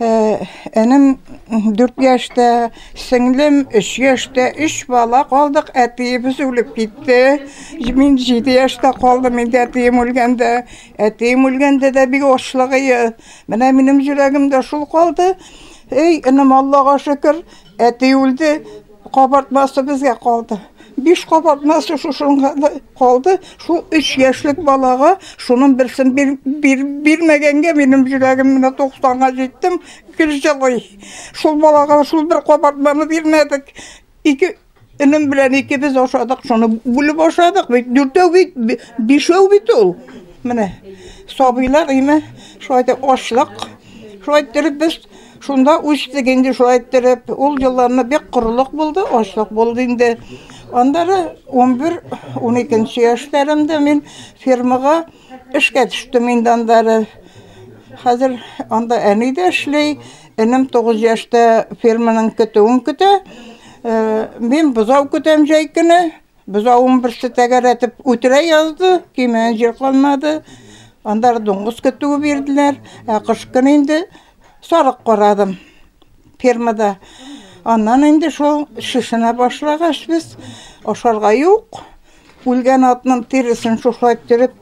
энем 4 яшьтә, сеңлем 3 яшьтә, өч бала калдык, әтиебез үлеп китте. Мин 7 яшьтә калдым инде әтием үлгәндә. Әтием үлгәндә дә бик ачлык иде. Менә минем йөрәгемдә шул калды. Эй, энем, Аллага шөкер, әти үлде, Кабартмасы безгә калды. Биш кабартмасы шушынга калды. Шул өч яшьлек балага шуның берсен бир, бир, бирмәгәнгә минем йөрәгем менә 90-га җиттем, гел җылый. Шул балага шул бер кабартманы бирмәдек. Ике энем белән икебез ашадык, шуны бүлеп ашадык бит. Дүртәү бит, бишәү бит ул. Менә сабыйлар име, шулай итеп ачлык. Шулай иттереп без Шунда үстек инде шулай иттереп. Ул елларны бик корылык булды, ачлык булды инде. Аннары 11-12 яшьләремдә мин фермага эшкә төштем инде аннары. Хәзер анда әни дә эшли, энем 9 яшьтә ферманың көтүен көтә. Э, мин бозау көтәм җәй көне. Бозавын берсе тәгәрәтеп үтерә язды, кимәгән җир калмады. Аннары дуңгыз көтүе бирделәр. Ә кыш көне инде сарык карадым фермада. Аннан инде шул шешенә башлагач без ашарга юк. Үлгән атның тиресен шушылай иттереп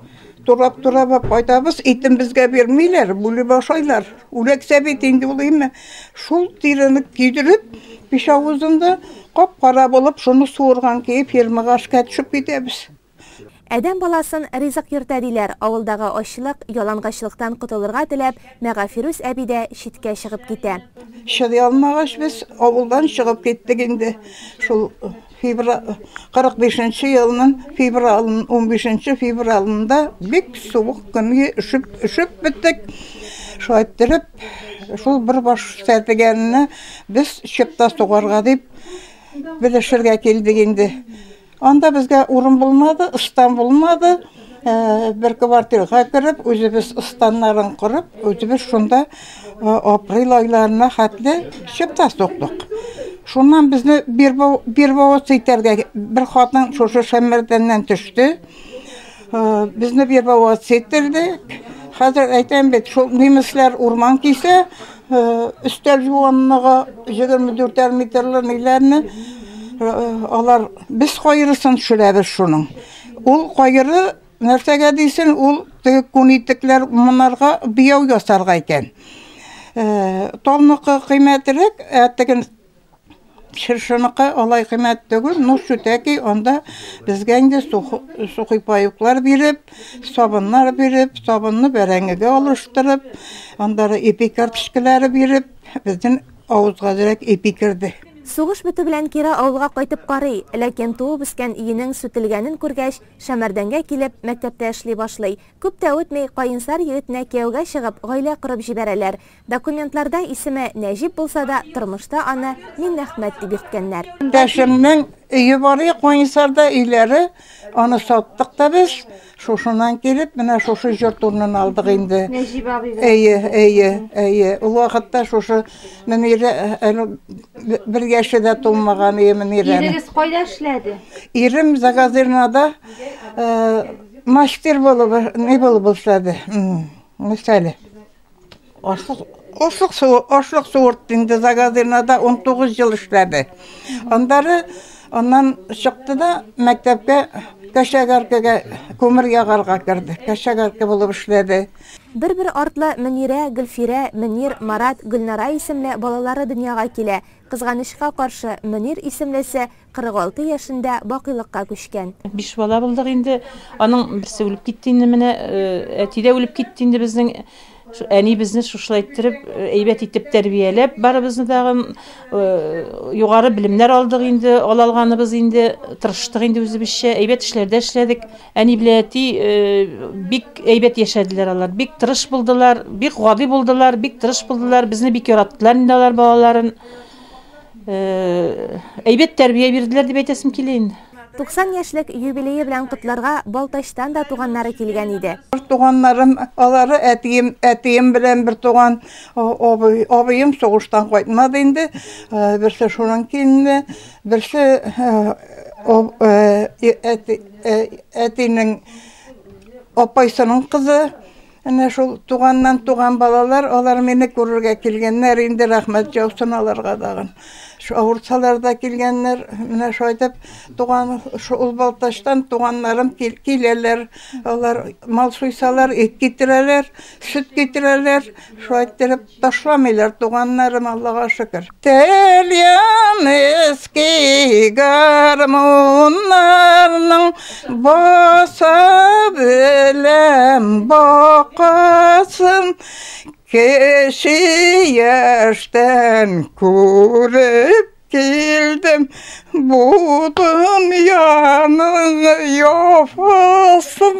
турап-турап алып кайтабыз. Итен безгә бирмиләр, бүлеп ашайлар. Үләксә бит инде ул име. Шул тирене көйдереп, пич авызында кап-кара булып, шуны суырган көе фермага эшкә төшеп китәбез. Адәм баласын ризык йөртә диләр, авылдагы ачлык, ялангачлыктан котылырга теләп, Мәгафирүс әби дә читкә чыгып китә. Чыдый алмагач, без авылдан чыгып киттек инде. Шул Февра 45 нче елның февралын 15 нче февралында бик суык көнге өшеп өшеп беттек. Шулай иттереп, шул бер баш сәрдегәнне без чыпта сугарга дип белешергә килдек инде. Анда безгә урын булмады, стан булмады. Бер квартирга кереп, үзебез станнарын корып, үзебез шунда апрель айларына хәтле чыпта суктык. Шуннан безне вербоваться итәргә бер хатын шушы Шәмәрдәннән төште. Безне вербоваться иттерде. Хәзер әйтәм бит, шул немецләр урман кисә, өстәл юанлыгы 24 метрлы ниләрне, алар без кайрысын төшерәбез шуның. Ул кайры нәрсәгә дисен, ул теге күн итекләр монарга бияү ясарга икән. Талныкы кыйммәтрәк, ә теге чыршыныкы алай кыйммәт түгел, ну сүтәки анда безгә инде сухой паёклар биреп, сабыннар биреп, сабынны бәрәңгегә алыштырып, аннары ипи карточкалары биреп, безнең авызга әзрәк ипи керде. Сугыш бетү белән кире авылга кайтып карый, ләкин туып үскән өенең сүтелгәнен күргәч, Шәмәрдәнгә килеп, мәктәптә эшли башлый. Күп тә үтми, Каенсар егетенә кияүгә чыгып, гаилә корып җибәрәләр. Документларда исеме Нәҗип булса да, тормышта аны Миннәхмәт дип йөрткәннәр. Иптәшемнең өе бар иде Каенсарда, өйләре, аны саттык та без, шушыннан килеп, менә шушы йорт урынын алдык инде. Нәҗип абый белән. Әйе, әйе, әйе. Ул вакытта шушы Мөнирә әле бер яше дә тулмаган иде Мөнирәнең. Ирегез кайда эшләде? Ирем Загазырнада мастер булып, ни булып эшләде. Мәсәле. Ашлык, ашлык суы, ашлык суыртты инде Загадырнада 19 ел эшләде. Аннары аннан чыкты да мәктәпкә кәшәгәркәгә күмер ягарга керде. Кәшәгәркә булып эшләде. Бер-бер артлы Мөнирә, Гөлфирә, Мөнир, Марат, Гөлнара исемле балалары дөньяга килә. Кызганычка каршы, Мөнир исемлесе 46 яшендә бакыйлыкка күчкән. Биш бала булдык инде. Аның берсе үлеп китте инде менә. Әти дә үлеп китте инде безнең. Әни безне шушылай иттереп, әйбәт итеп тәрбияләп, барыбызны тагын югары белемнәр алдык инде, ала алганыбыз инде, тырыштык инде үзебезчә, әйбәт эшләрдә эшләдек. Әни белән әти бик әйбәт яшәделәр алар, бик тырыш булдылар, бик гади булдылар, бик тырыш булдылар, безне бик яраттылар инде алар балаларын. Әйбәт тәрбия бирделәр дип әйтәсем килә инде. 90 яшьлек юбилее белән котларга Балтачтан да туганнары килгән иде. Туганнарым, алары әтием, әтием белән бер туган абый, абыем сугыштан кайтмады инде. Берсе шуның килене, берсе әтинең апайсының кызы. Әнә шул туганнан туган балалар, алар мине күрергә килгәннәр, инде рәхмәт яусын аларга тагын. Шу авыртсалар да килгәннәр, менә шулай итеп туган, шул Балтачтан туганнарым киләләр. Алар мал суйсалар, ит китерәләр, сөт китерәләр. Шулай иттереп ташламыйлар туганнарым, Аллага шөкер. Тальян эски гармуннарның баса беләм бакасын, кече яшьтән күреп килдем бу дөньяның яфасын.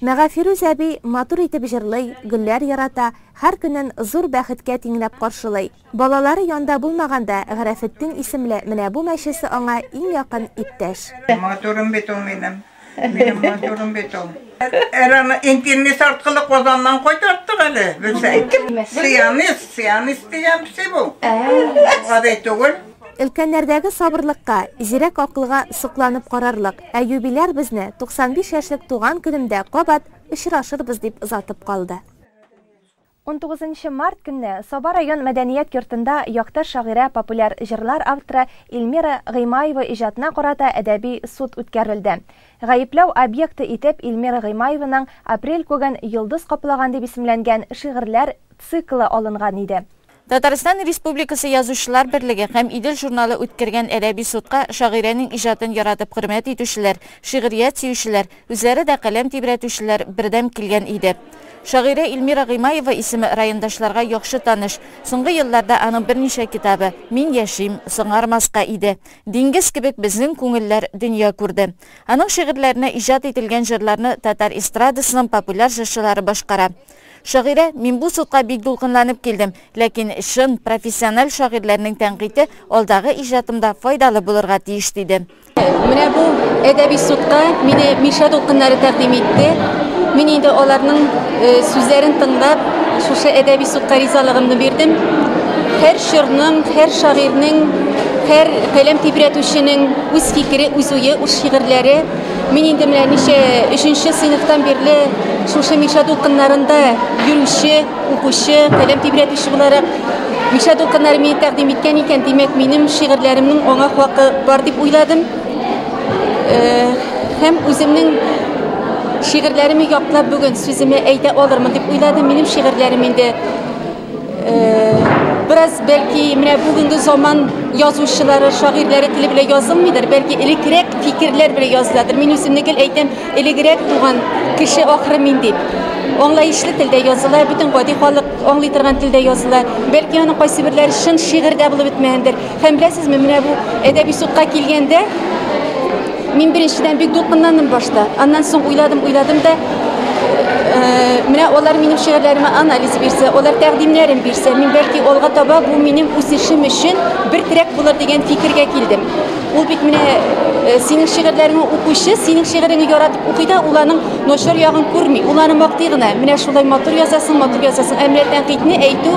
Мәгафирүз әби матур итеп җырлый, гөлләр ярата, һәр көнен зур бәхеткә тиңләп каршылый. Балалары янда булмаганда, Гарәфетдин исемле менә бу мәчесе аңа иң якын иптәш. Матурым бит ул минем. Минем матурым бит ул. Әле аны интернет аркылы Казаннан кайтарттык әле, белсәң. Сиамес, сиамес дигән песи бу. Гади түгел. Өлкәннәрдәге сабырлыкка, зирәк акылга сокланып карарлык, ә юбиляр безне 95 яшьлек туган көнемдә кабат очрашырбыз дип озатып калды. Унтугызынчы март көнне Саба район мәдәният йортында якташ шагыйрә, популяр җырлар авторы Эльмира Гыймаева иҗатына карата әдәби суд үткәрелде. Гаепләү объекты итеп Эльмира Гыймаеваның Апрель күген йолдыз каплаган дип исемләнгән шигырьләр циклы алынган иде. Татарстан Республикасы Язучылар берлеге һәм Идел журналы үткәргән әдәби судка шагыйрәнең иҗатын яратып хөрмәт итүчеләр, шигърият сөючеләр, үзләре дә каләм тибрәтүчеләр бердәм килгән иде. Шагыйрә Эльмира Гыймаева исеме райондашларга яхшы таныш. Соңгы елларда аның берничә китабы «Мин яшим», «Соңармаска иде», «Диңгез кебек безнең күңелләр» дөнья күрде. Аның шигырьләренә иҗат ителгән җырларны татар эстрадасының популяр җырчылары башкара. Шагыйрә, мин бу судка бик дулкынланып килдем, ләкин чын профессиональ шагыйрьләрнең тәнкыйте алдагы иҗатымда файдалы булырга тиеш, диде. Менә бу әдәби судка мине Мишә дулкыннары тәкъдим итте. Мин инде аларның сүзләрен тыңлап, шушы әдәби судка ризалыгымны бирдем. Һәр чорның, һәр шагыйрьнең, һәр каләм тибрәтүченең үз фикере, үз уе, үз шигырьләре. Мин инде менә ничә өченче сыйныфтан бирле шушы Мишә дулкыннарында йөрүче, укучы, каләм тибрәтүче буларак, Мишә дулкыннары мине тәкъдим иткән икән, димәк, минем шигырьләремнең аңа хакы бар дип уйладым. Һәм үземнең шигырьләремне яклап бүген сүземне әйтә алырмын дип уйладым. Минем шигырьләрем инде бераз бәлки менә бүгенге заман язучылары, шагыйрьләре теле белән язылмыйдыр, бәлки элеккерәк фикерләр белән языладыр. Мин үземне гел әйтәм, элегрәк туган кеше ахры мин дип. Аңлаешлы телдә языла, бөтен гади халык аңлый торган телдә языла. Бәлки аның кайсы берләре чын шигырь дә булып бетмәгәндер. Һәм беләсезме, менә бу әдәби судка килгәндә мин беренчедән бик дулкынландым башта. Аннан соң уйладым, уйладым да, менә алар минем шигырьләремә анализ бирсә, алар тәкъдимнәрен бирсә, мин бәлки алга таба бу минем үсешем өчен бер терәк булыр дигән фикергә килдем. Ул бит менә синең шигырьләреңне укучы, синең шигыреңне яратып укый да, ул аның начар ягын күрми, ул аны мактый гына. Менә шулай матур язасың, матур язасың. Ә менә тәнкыйтьне әйтү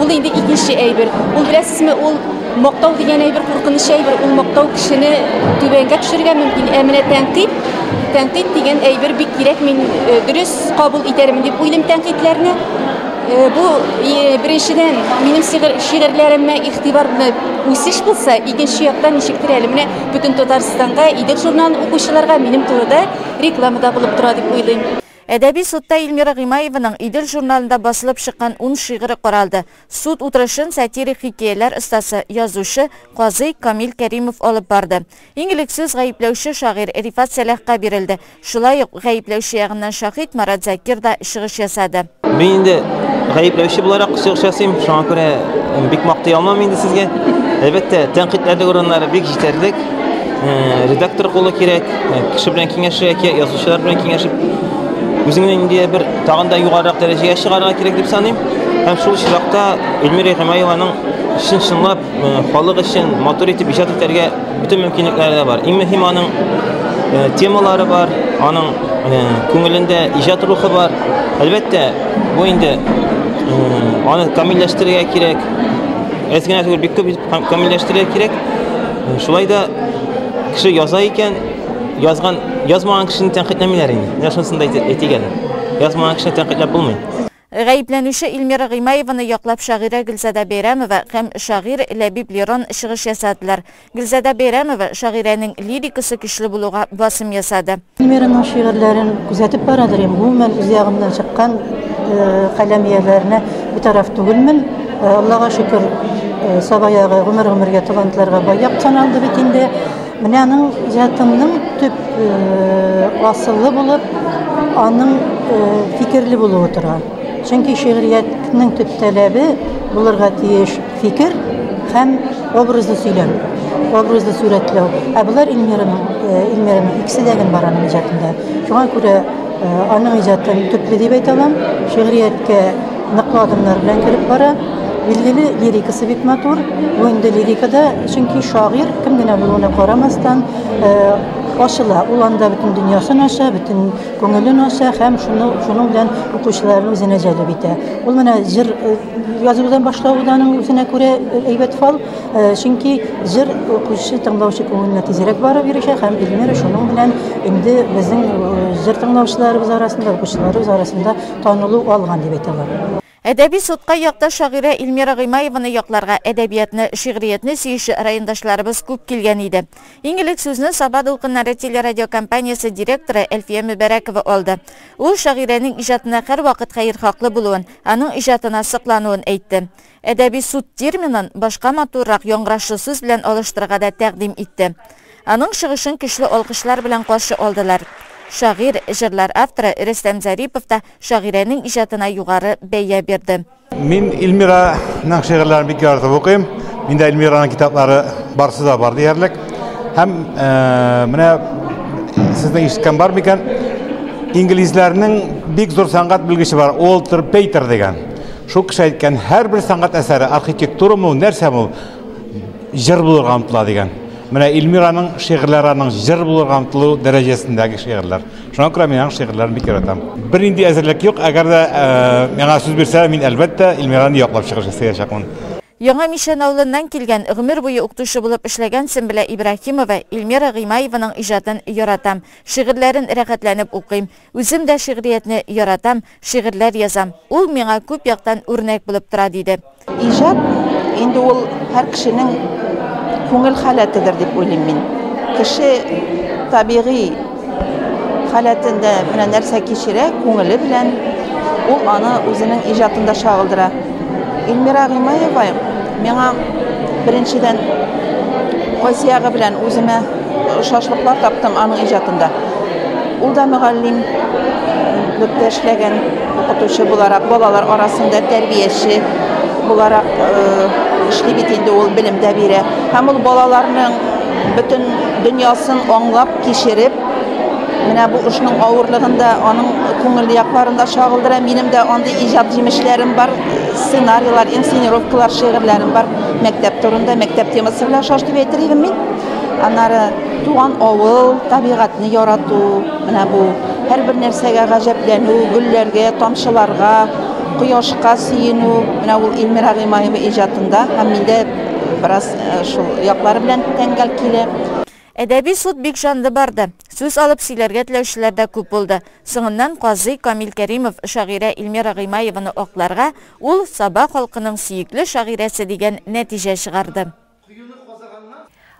ул инде икенче әйбер. Ул беләсезме, ул мактау дигән әйбер куркыныч әйбер, ул мактау кешене түбәнгә төшерергә мөмкин. Ә менә тәнкыйть, тәнкыйть дигән әйбер бик кирәк. Мин дөрес кабул итәрмен дип уйлыйм тәнкыйтьләрне. Бу беренчедән минем шигырьләремә игътибарны үсеш булса, икенче яктан ничектер әле менә бөтен Татарстанга, Идел журналын укучыларга минем турыда реклама да булып тора дип уйлыйм. Әдәби судта Эльмира Гыймаеваның Идел журналында басылып чыккан 10 шигыре каралды. Суд утырышын сатирик хикәяләр остасы, язучы Казый Камил Кәримов алып барды. Иң элек сүз гаепләүче шагыйрь Рифат Сәлахка бирелде. Шулай ук гаепләүче ягыннан шаһит Марат Закир да чыгыш ясады. Мин инде гаепләүче буларак чыгыш ясыйм, шуңа күрә бик мактый алмам инде сезгә. Әлбәттә, тәнкыйтьләрлек урыннары бик җитәрлек. Редактор кулы кирәк, кеше белән киңәшергә кирәк, язучылар белән киңәшеп, үзеңне инде бер тагын да югарырак дәрәҗәгә чыгарырга кирәк дип саныйм. Һәм шул очракта Эльмира Гыймаеваның чын-чынлап халык өчен матур итеп иҗат итәргә бөтен мөмкинлекләре дә бар. Иң мөһим аның темалары бар, аның күңелендә иҗат рухы бар. Әлбәттә, бу инде аны камилләштерергә кирәк. Әз генә түгел, бик күп камилләштерергә кирәк. Шулай да кеше яза икән, язган, язмаган кешене тәнкыйтьләмиләр инде. Менә шунысын да әйтик әле. Язмаган кешене тәнкыйтьләп булмый. Гаепләнүче Эльмира Гыймаеваны яклап шагыйрә Гөлзада Бәйрәмова һәм шагыйрь Ләбиб Лерон чыгыш ясадылар. Гөлзада Бәйрәмова шагыйрәнең лирикасы көчле булуга басым ясады. Эльмираның шигырьләрен күзәтеп барадыр инде. Гомумән, үз ягымнан чыккан каләм ияләренә битараф түгелмен. Аллага шөкер, Саба ягы гомер-гомергә талантларга бай як саналды бит инде. Менә аның иҗатының төп асылы булып, аның фикерле булуы тора. Чөнки шигъриятнең төп таләбе булырга тиеш фикер һәм образлы сөйләм, образлы сурәтләү. Ә болар Эльмираның икесе дә генә бар аның иҗатында. Шуңа күрә аның иҗатын төпле дип әйтә алам. Шигърияткә ныклы адымнар белән кереп бара. Билгеле, лирикасы бик матур. Бу инде лирикада, чөнки шагыйрь кем генә булуына карамастан ачыла. Ул анда бөтен дөньясын ача, бөтен күңелен ача һәм шуның белән укучыларны үзенә җәлеп итә. Ул менә җыр язудан башлавы да аның үзенә күрә әйбәт фал, чөнки җыр укучы, тыңлаучы күңеленә тизрәк барып ирешә һәм Эльмира шуның белән инде безнең җыр тыңлаучыларыбыз арасында, укучыларыбыз арасында танылу алган дип әйтә алам. Әдәби судка якташ шагыйрә Эльмира Гыймаеваны якларга әдәбиятны, шигъриятне сөюче райондашларыбыз күп килгән иде. Иң элек сүзне Саба дулкыннары телерадиокомпаниясе директоры Әлфия Мөбәрәкова алды. Ул шагыйрәнең иҗатына һәрвакыт хәерхаклы булуын, аның иҗатына соклануын әйтте. Әдәби суд терминын башка матуррак яңгырашлы сүз белән алыштырырга да тәкъдим итте. Аның чыгышын көчле алкышлар белән каршы алдылар. Шагыйрь, җырлар авторы Рөстәм Зарипов та шагыйрәнең иҗатына югары бәя бирде. Мин Эльмираның шигырьләрен бик яратып укыйм. Миндә Эльмираның китаплары барсы да бар диярлек. Һәм менә сезнең ишеткән бар микән? Инглизләрнең бик зур сәнгать белгече бар, Уолтер Пейтер дигән. Шул кеше әйткән, һәрбер сәнгать әсәре, архитектурамы ул, нәрсәме ул, җыр булырга омтыла дигән. Менә Эльмираның шигырьләре аның җыр булырга омтылу дәрәҗәсендәге шигырьләр. Шуңа күрә мин аның шигырьләрен бик яратам. Бернинди әзерлек юк, әгәр дә миңа сүз бирсәләр, мин әлбәттә Эльмираны яклап чыгыш ясаячакмын. Яңа Мичән авылыннан килгән, гомер буе укытучы булып эшләгән Сөмбелә Ибраһимова Эльмира Гыймаеваның иҗатын яратам, шигырьләрен рәхәтләнеп укыйм. Үзем дә шигъриятне яратам, шигырьләр язам. Ул миңа күп яктан үрнәк булып тора, диде. Иҗат инде ул һәр кешенең күңел халәтедер дип уйлыйм мин. Кеше табигый халәтендә менә нәрсә кичерә, күңеле белән ул аны үзенең иҗатында чагылдыра. Эльмира Гыймаева миңа беренчедән кайсы ягы белән үземә ошашлыклар таптым аның иҗатында. Ул да мөгаллим лектә эшләгән укытучы буларак, балалар арасында тәрбияче буларак эшли бит инде ул, белем дә бирә. Һәм ул балаларның бөтен дөньясын аңлап, кичереп, менә бу эшнең авырлыгын да аның күңелле якларын да чагылдыра. Минем дә андый иҗат җимешләрем бар, сценарийлар, инсценировкалар, шигырьләрем бар мәктәп турында, мәктәп темасы белән охшаш дип әйтер идем мин. Аннары туган авыл, табигатьне ярату, менә бу һәрбер нәрсәгә гаҗәпләнү, гөлләргә, тамчыларга, кояшка сөенү, менә ул Эльмира Гыймаева иҗатында һәм миндә бераз шул яклары белән тәңгәл килә. Әдәби суд бик җанлы барды. Сүз алып сөйләргә теләүчеләр дә күп булды. Соңыннан казый Камил Кәримов шагыйрә Эльмира Гыймаеваны акларга, ул Саба халкының сөекле шагыйрәсе дигән нәтиҗә чыгарды.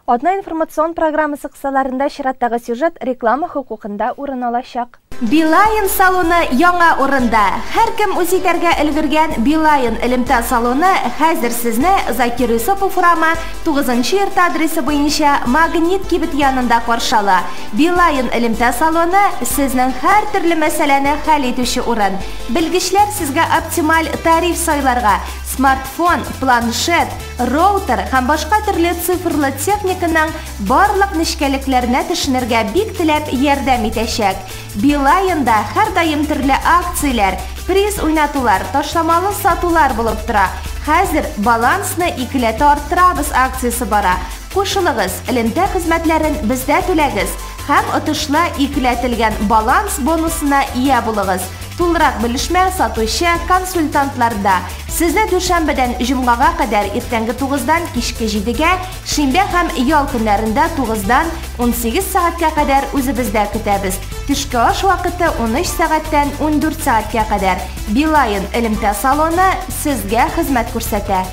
Атна информацион программасы кысаларында чираттагы сюжет реклама хокукында урын алачак. Билайн салоны яңа урында. Һәркем үз итәргә өлгергән Билайн элемтә салоны хәзер сезне Закир Юсупов урамы 9 йорт адресы буенча Магнит кибет янында каршы ала. Билайн элемтә салоны сезнең һәр төрле мәсьәләне хәл итүче урын. Белгечләр сезгә оптималь тариф сайларга, смартфон, планшет, роутер һәм башка төрле цифрлы техниканың барлык нечкәлекләренә төшенергә бик теләп ярдәм итәчәк. Билайнда һәрдаим төрле акцияләр, приз уйнатулар, ташламалы сатулар булып тора. Хәзер балансны икеләтә арттырабыз акциясе бара. Кушылыгыз, элемтә хезмәтләрен бездә түләгез һәм отышлы икеләтелгән баланс бонусына ия булыгыз. Тулырак белешмә сатучы консультантларда. Сезне дүшәмбедән җомгага кадәр иртәнге 9-дан кичке 7-гә, шимбә һәм ял көннәрендә 9-дан 18 сәгатькә кадәр үзебездә көтәбез. Төшке аш вакыты 13 сәгатьтән 14 сәгатькә кадәр. Билайн элемтә салоны сезгә хезмәт күрсәтә.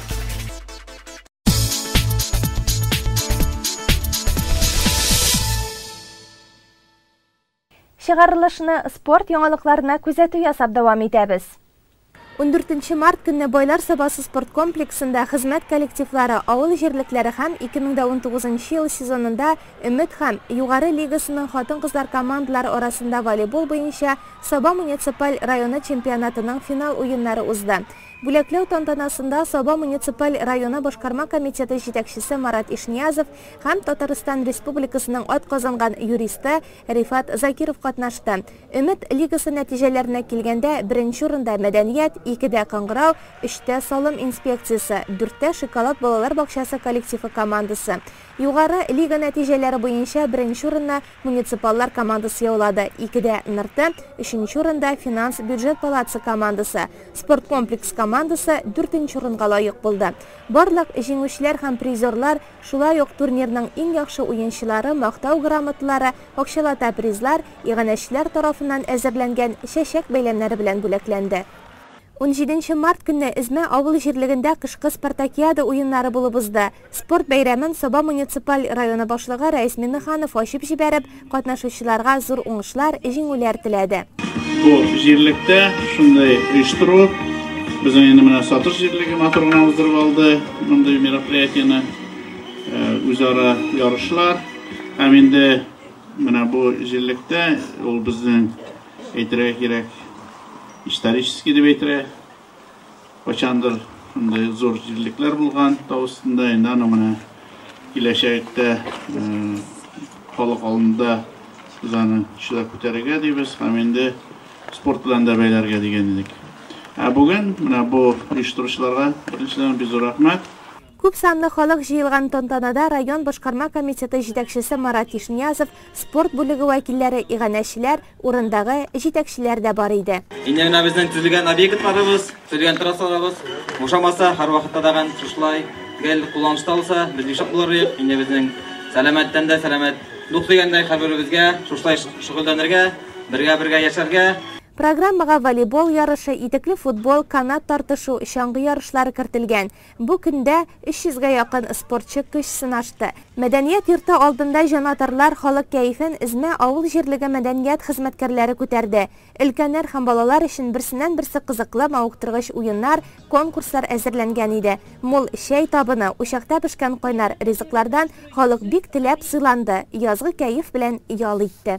Чыгарылышны спорт яңалыкларына күзәтү ясап дәвам итәбез. 14 март көнне Байлар Сабасы спорт комплексында хезмәт коллективлары, авыл җирлекләре һәм 2019 ел сезонында Өмет һәм Югары лигасының хатын-кызлар командалары арасында волейбол буенча Саба муниципаль районы чемпионатының финал уеннары узды. Бүләкләү тантанасында Саба муниципаль районы башкарма комитеты җитәкчесе Марат Ишниязов һәм Татарстан Республикасының атказанган юристы Рифат Закиров катнашты. Өмет лигасы нәтиҗәләренә килгәндә, беренче урында мәдәният, 2дә Кыңгырау, 3тә Салым инспекциясе, 4тә Шоколад балалар бакчасы коллективы командасы. Югары лига нәтиҗәләре буенча беренче урынны муниципаллар командасы яулады, 2дә Нырты, 3нче урында финанс бюджет палатасы командасы, спорт комплекс командасы 4нче урынга лаек булды. Барлык җиңүчеләр һәм призерлар, шулай ук турнирның иң яхшы уенчылары, мактау грамоталары, акчалата призлар, иганәчеләр тарафыннан әзерләнгән чәчәк бәйләмнәре белән бүләкләнде. 17 март көнне Эзмә авыл җирлегендә кышкы спартакиада уеннары булып узды. Спорт бәйрәмен Саба муниципаль районы башлыгы Рәис Миннеханов ачып җибәреп, катнашучыларга зур уңышлар, җиңүләр теләде. Бу җирлектә шундый оештыру, безнең инде менә Сатыш җирлеге матур гына уздырып алды мондый мероприятиене, үзара ярышлар һәм инде Менә бу җирлектә ул безнең әйтергә кирәк, исторический дип әйтергә. Кайчандыр шундый зур җирлекләр булган тау өстендә, инде аны менә киләчәктә халык алдында без аны шулай күтәрергә дибез һәм инде спорт белән дә бәйләргә дигән идек. Ә бүген менә бу оештыручыларга беренчедән бик зур рәхмәт. Күп санлы халык җыелган тантанада район башкарма комитеты җитәкчесе Марат Ишниязов, спорт бүлеге вәкилләре, иганәчеләр, урындагы җитәкчеләр дә бар иде. Инде менә безнең төзелгән объектларыбыз, төзелгән трассаларыбыз бушамаса, һәрвакытта тагын шушылай гел кулланышта булса, без бик шат булыр идек. Инде безнең сәламәттән дә сәламәт дух дигәндәй һәрберебезгә шушылай шөгыльләнергә, бергә-бергә яшәргә. Программага волейбол ярышы, итекле футбол, канат тартышу, чаңгы ярышлары кертелгән. Бу көндә 300 гә якын спортчы көч сынашты. Мәдәният йорты алдында җанатарлар халык кәефен Эзмә авыл җирлеге мәдәният хезмәткәрләре күтәрде. Өлкәннәр һәм балалар өчен берсеннән-берсе кызыклы, мавыктыргыч уеннар, конкурслар әзерләнгән иде. Мул чәй табыны, учакта пешкән кайнар ризыклардан халык бик теләп сыйланды, язгы кәеф белән ял итте.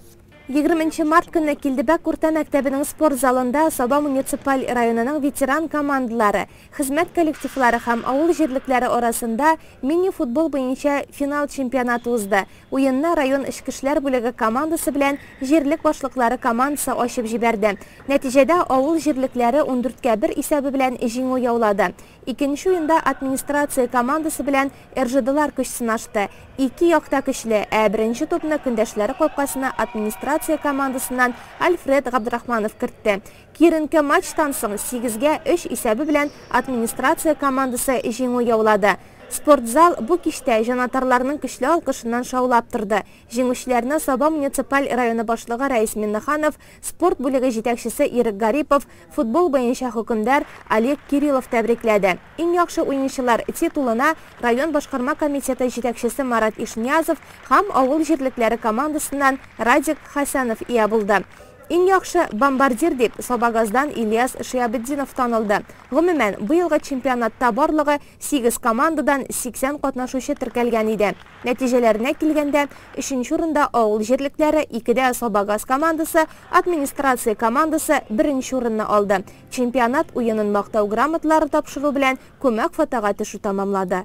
20 нче март көнне Килдебәк урта мәктәбенең спорт залында Саба муниципаль районының ветеран командалары, хезмәт коллективлары һәм авыл җирлекләре арасында мини-футбол буенча финал чемпионаты узды. Уенны район эчке эшләр бүлеге командасы белән җирлек башлыклары командасы ачып җибәрде. Нәтиҗәдә авыл җирлекләре ундүрткә бер исәбе белән җиңү яулады. Икенче уенда администрация командасы белән РЖДлар көч сынашты. Ике як та көчле, ә беренче тупны көндәшләре капкасына администрация командасыннан Альфред Габдрахманов кертте. Киеренке матчтан соң сигезгә өч исәбе белән администрация командасы җиңү яулады. Спортзал бу кичтә җанатарларның көчле алкышыннан шаулап торды. Җиңүчеләрне Саба муниципаль районы башлыгы Рәис Миннеханов, спорт бүлеге җитәкчесе Ирек Гарипов, футбол буенча хөкемдар Олег Кириллов тәбрикләде. Иң яхшы уенчылар титулына район башкарма комитеты җитәкчесе Марат Ишниязов һәм авыл җирлекләре командасыннан Радик Хәсәнов ия булды. Иң яхшы бомбардир дип Сабагаздан Ильяс Шиабетдинов танылды. Гомумән, быелгы чемпионатта барлыгы 8 командадан 80 катнашучы теркәлгән иде. Нәтиҗәләренә килгәндә, өченче урында авыл җирлекләре, икедә Сабагаз командасы, администрация командасы беренче урынны алды. Чемпионат уенын мактау грамоталары тапшыру белән күмәк фотога төшү тәмамлады.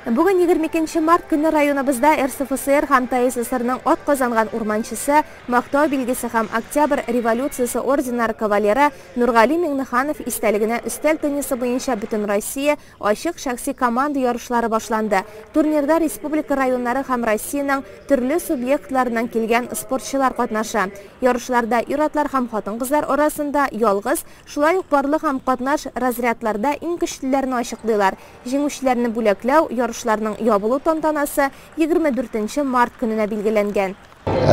Бүген 22 март көне районыбызда РСФСР һәм ТССРның ат казанган урманчысы, Мактау билгесе һәм Октябрь революциясе орденнары кавалеры Нургали Миңнеханов истәлегенә өстәл теннисы буенча Бөтенроссия ачык шәхси команда ярышлары башланды. Турнирда республика районнары һәм Россиянең төрле субъектларыннан килгән спортчылар катнаша. Ярышларда ир-атлар һәм хатын-кызлар арасында ялгыз, шулай ук парлы һәм катнаш разрядларда иң көчлеләрне ачыклыйлар. Җиңүчеләрне бүләкләү, ярышларның ябылу тантанасы 24 март көненә билгеләнгән.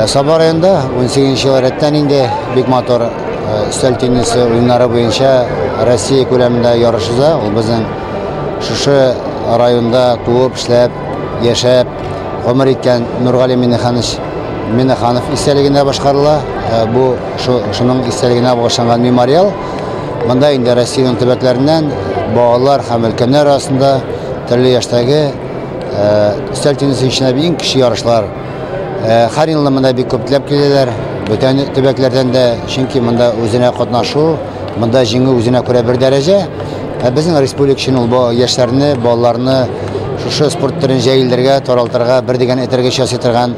Саба районында 18 ел рәттән инде бик матур өстәл теннисы уеннары буенча Россия күләмендә ярыш уза. Ул безнең шушы районда туып, эшләп, яшәп, гомер иткән Нургали Миннеханов истәлегенә башкарыла. Бу шуның истәлегенә багышланган мемориал. Монда инде Россиянең төбәкләреннән балалар һәм өлкәннәр арасында төрле яшьтәге өстәл теннисы буенча иң көчле ярышлар. Һәр елны монда бик күп теләп киләләр, бүтән төбәкләрдән дә, чөнки монда үзенә катнашу, монда җиңү үзенә күрә бер дәрәҗә. Ә безнең республика өчен ул яшьләрне, балаларны шушы спорт төрен җәелдергә, таралтырга бер дигән этәргеч ясый торган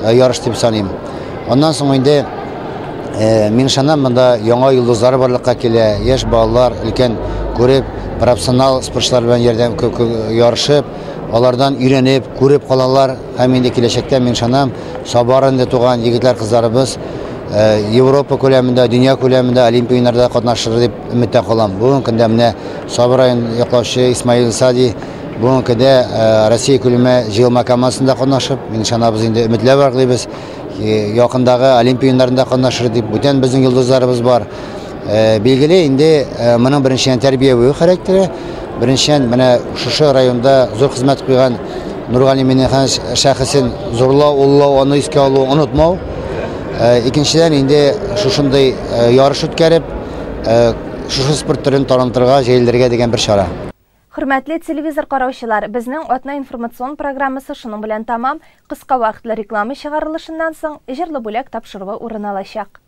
ярыш дип саныйм. Аннан соң инде мин ышанам, монда яңа йолдызлар барлыкка килә, яшь балалар өлкән күреп, профессионал спортчылар белән ярдәм ярышып, алардан өйрәнеп, күреп калалар. Һәм инде киләчәктә мин ышанам, Саба районында туган егетләр, кызларыбыз Европа күләмендә, дөнья күләмендә Олимпия уеннарында катнашыр дип өметтә калам. Бүгенге көндә менә Саба районын яклаучы Исмаил Сади бүгенге көндә Россия күләме җыелма командасында катнашып, мин ышанабыз инде, өметләр барлыйбыз. Якындагы Олимпия уеннарында катнашыр дип, бүтән безнең йолдызларыбыз бар. Билгеле инде моның беренчедән тәрбияви характеры, беренчедән менә шушы районда зур хезмәт куйган Нургали Миннеханов шәхесен зурлау, уллау, аны искә алу, онытмау. Икенчедән инде шушындый ярыш үткәреп, шушы спорт төрен танытырга, җәелдерергә дигән бер чара. Хөрмәтле телевизор караучылар, безнең атна информацион программасы шуның белән тамам. Кыска вакытлы реклама чыгарылышыннан соң җырлы бүләк тапшыруы урын алачак.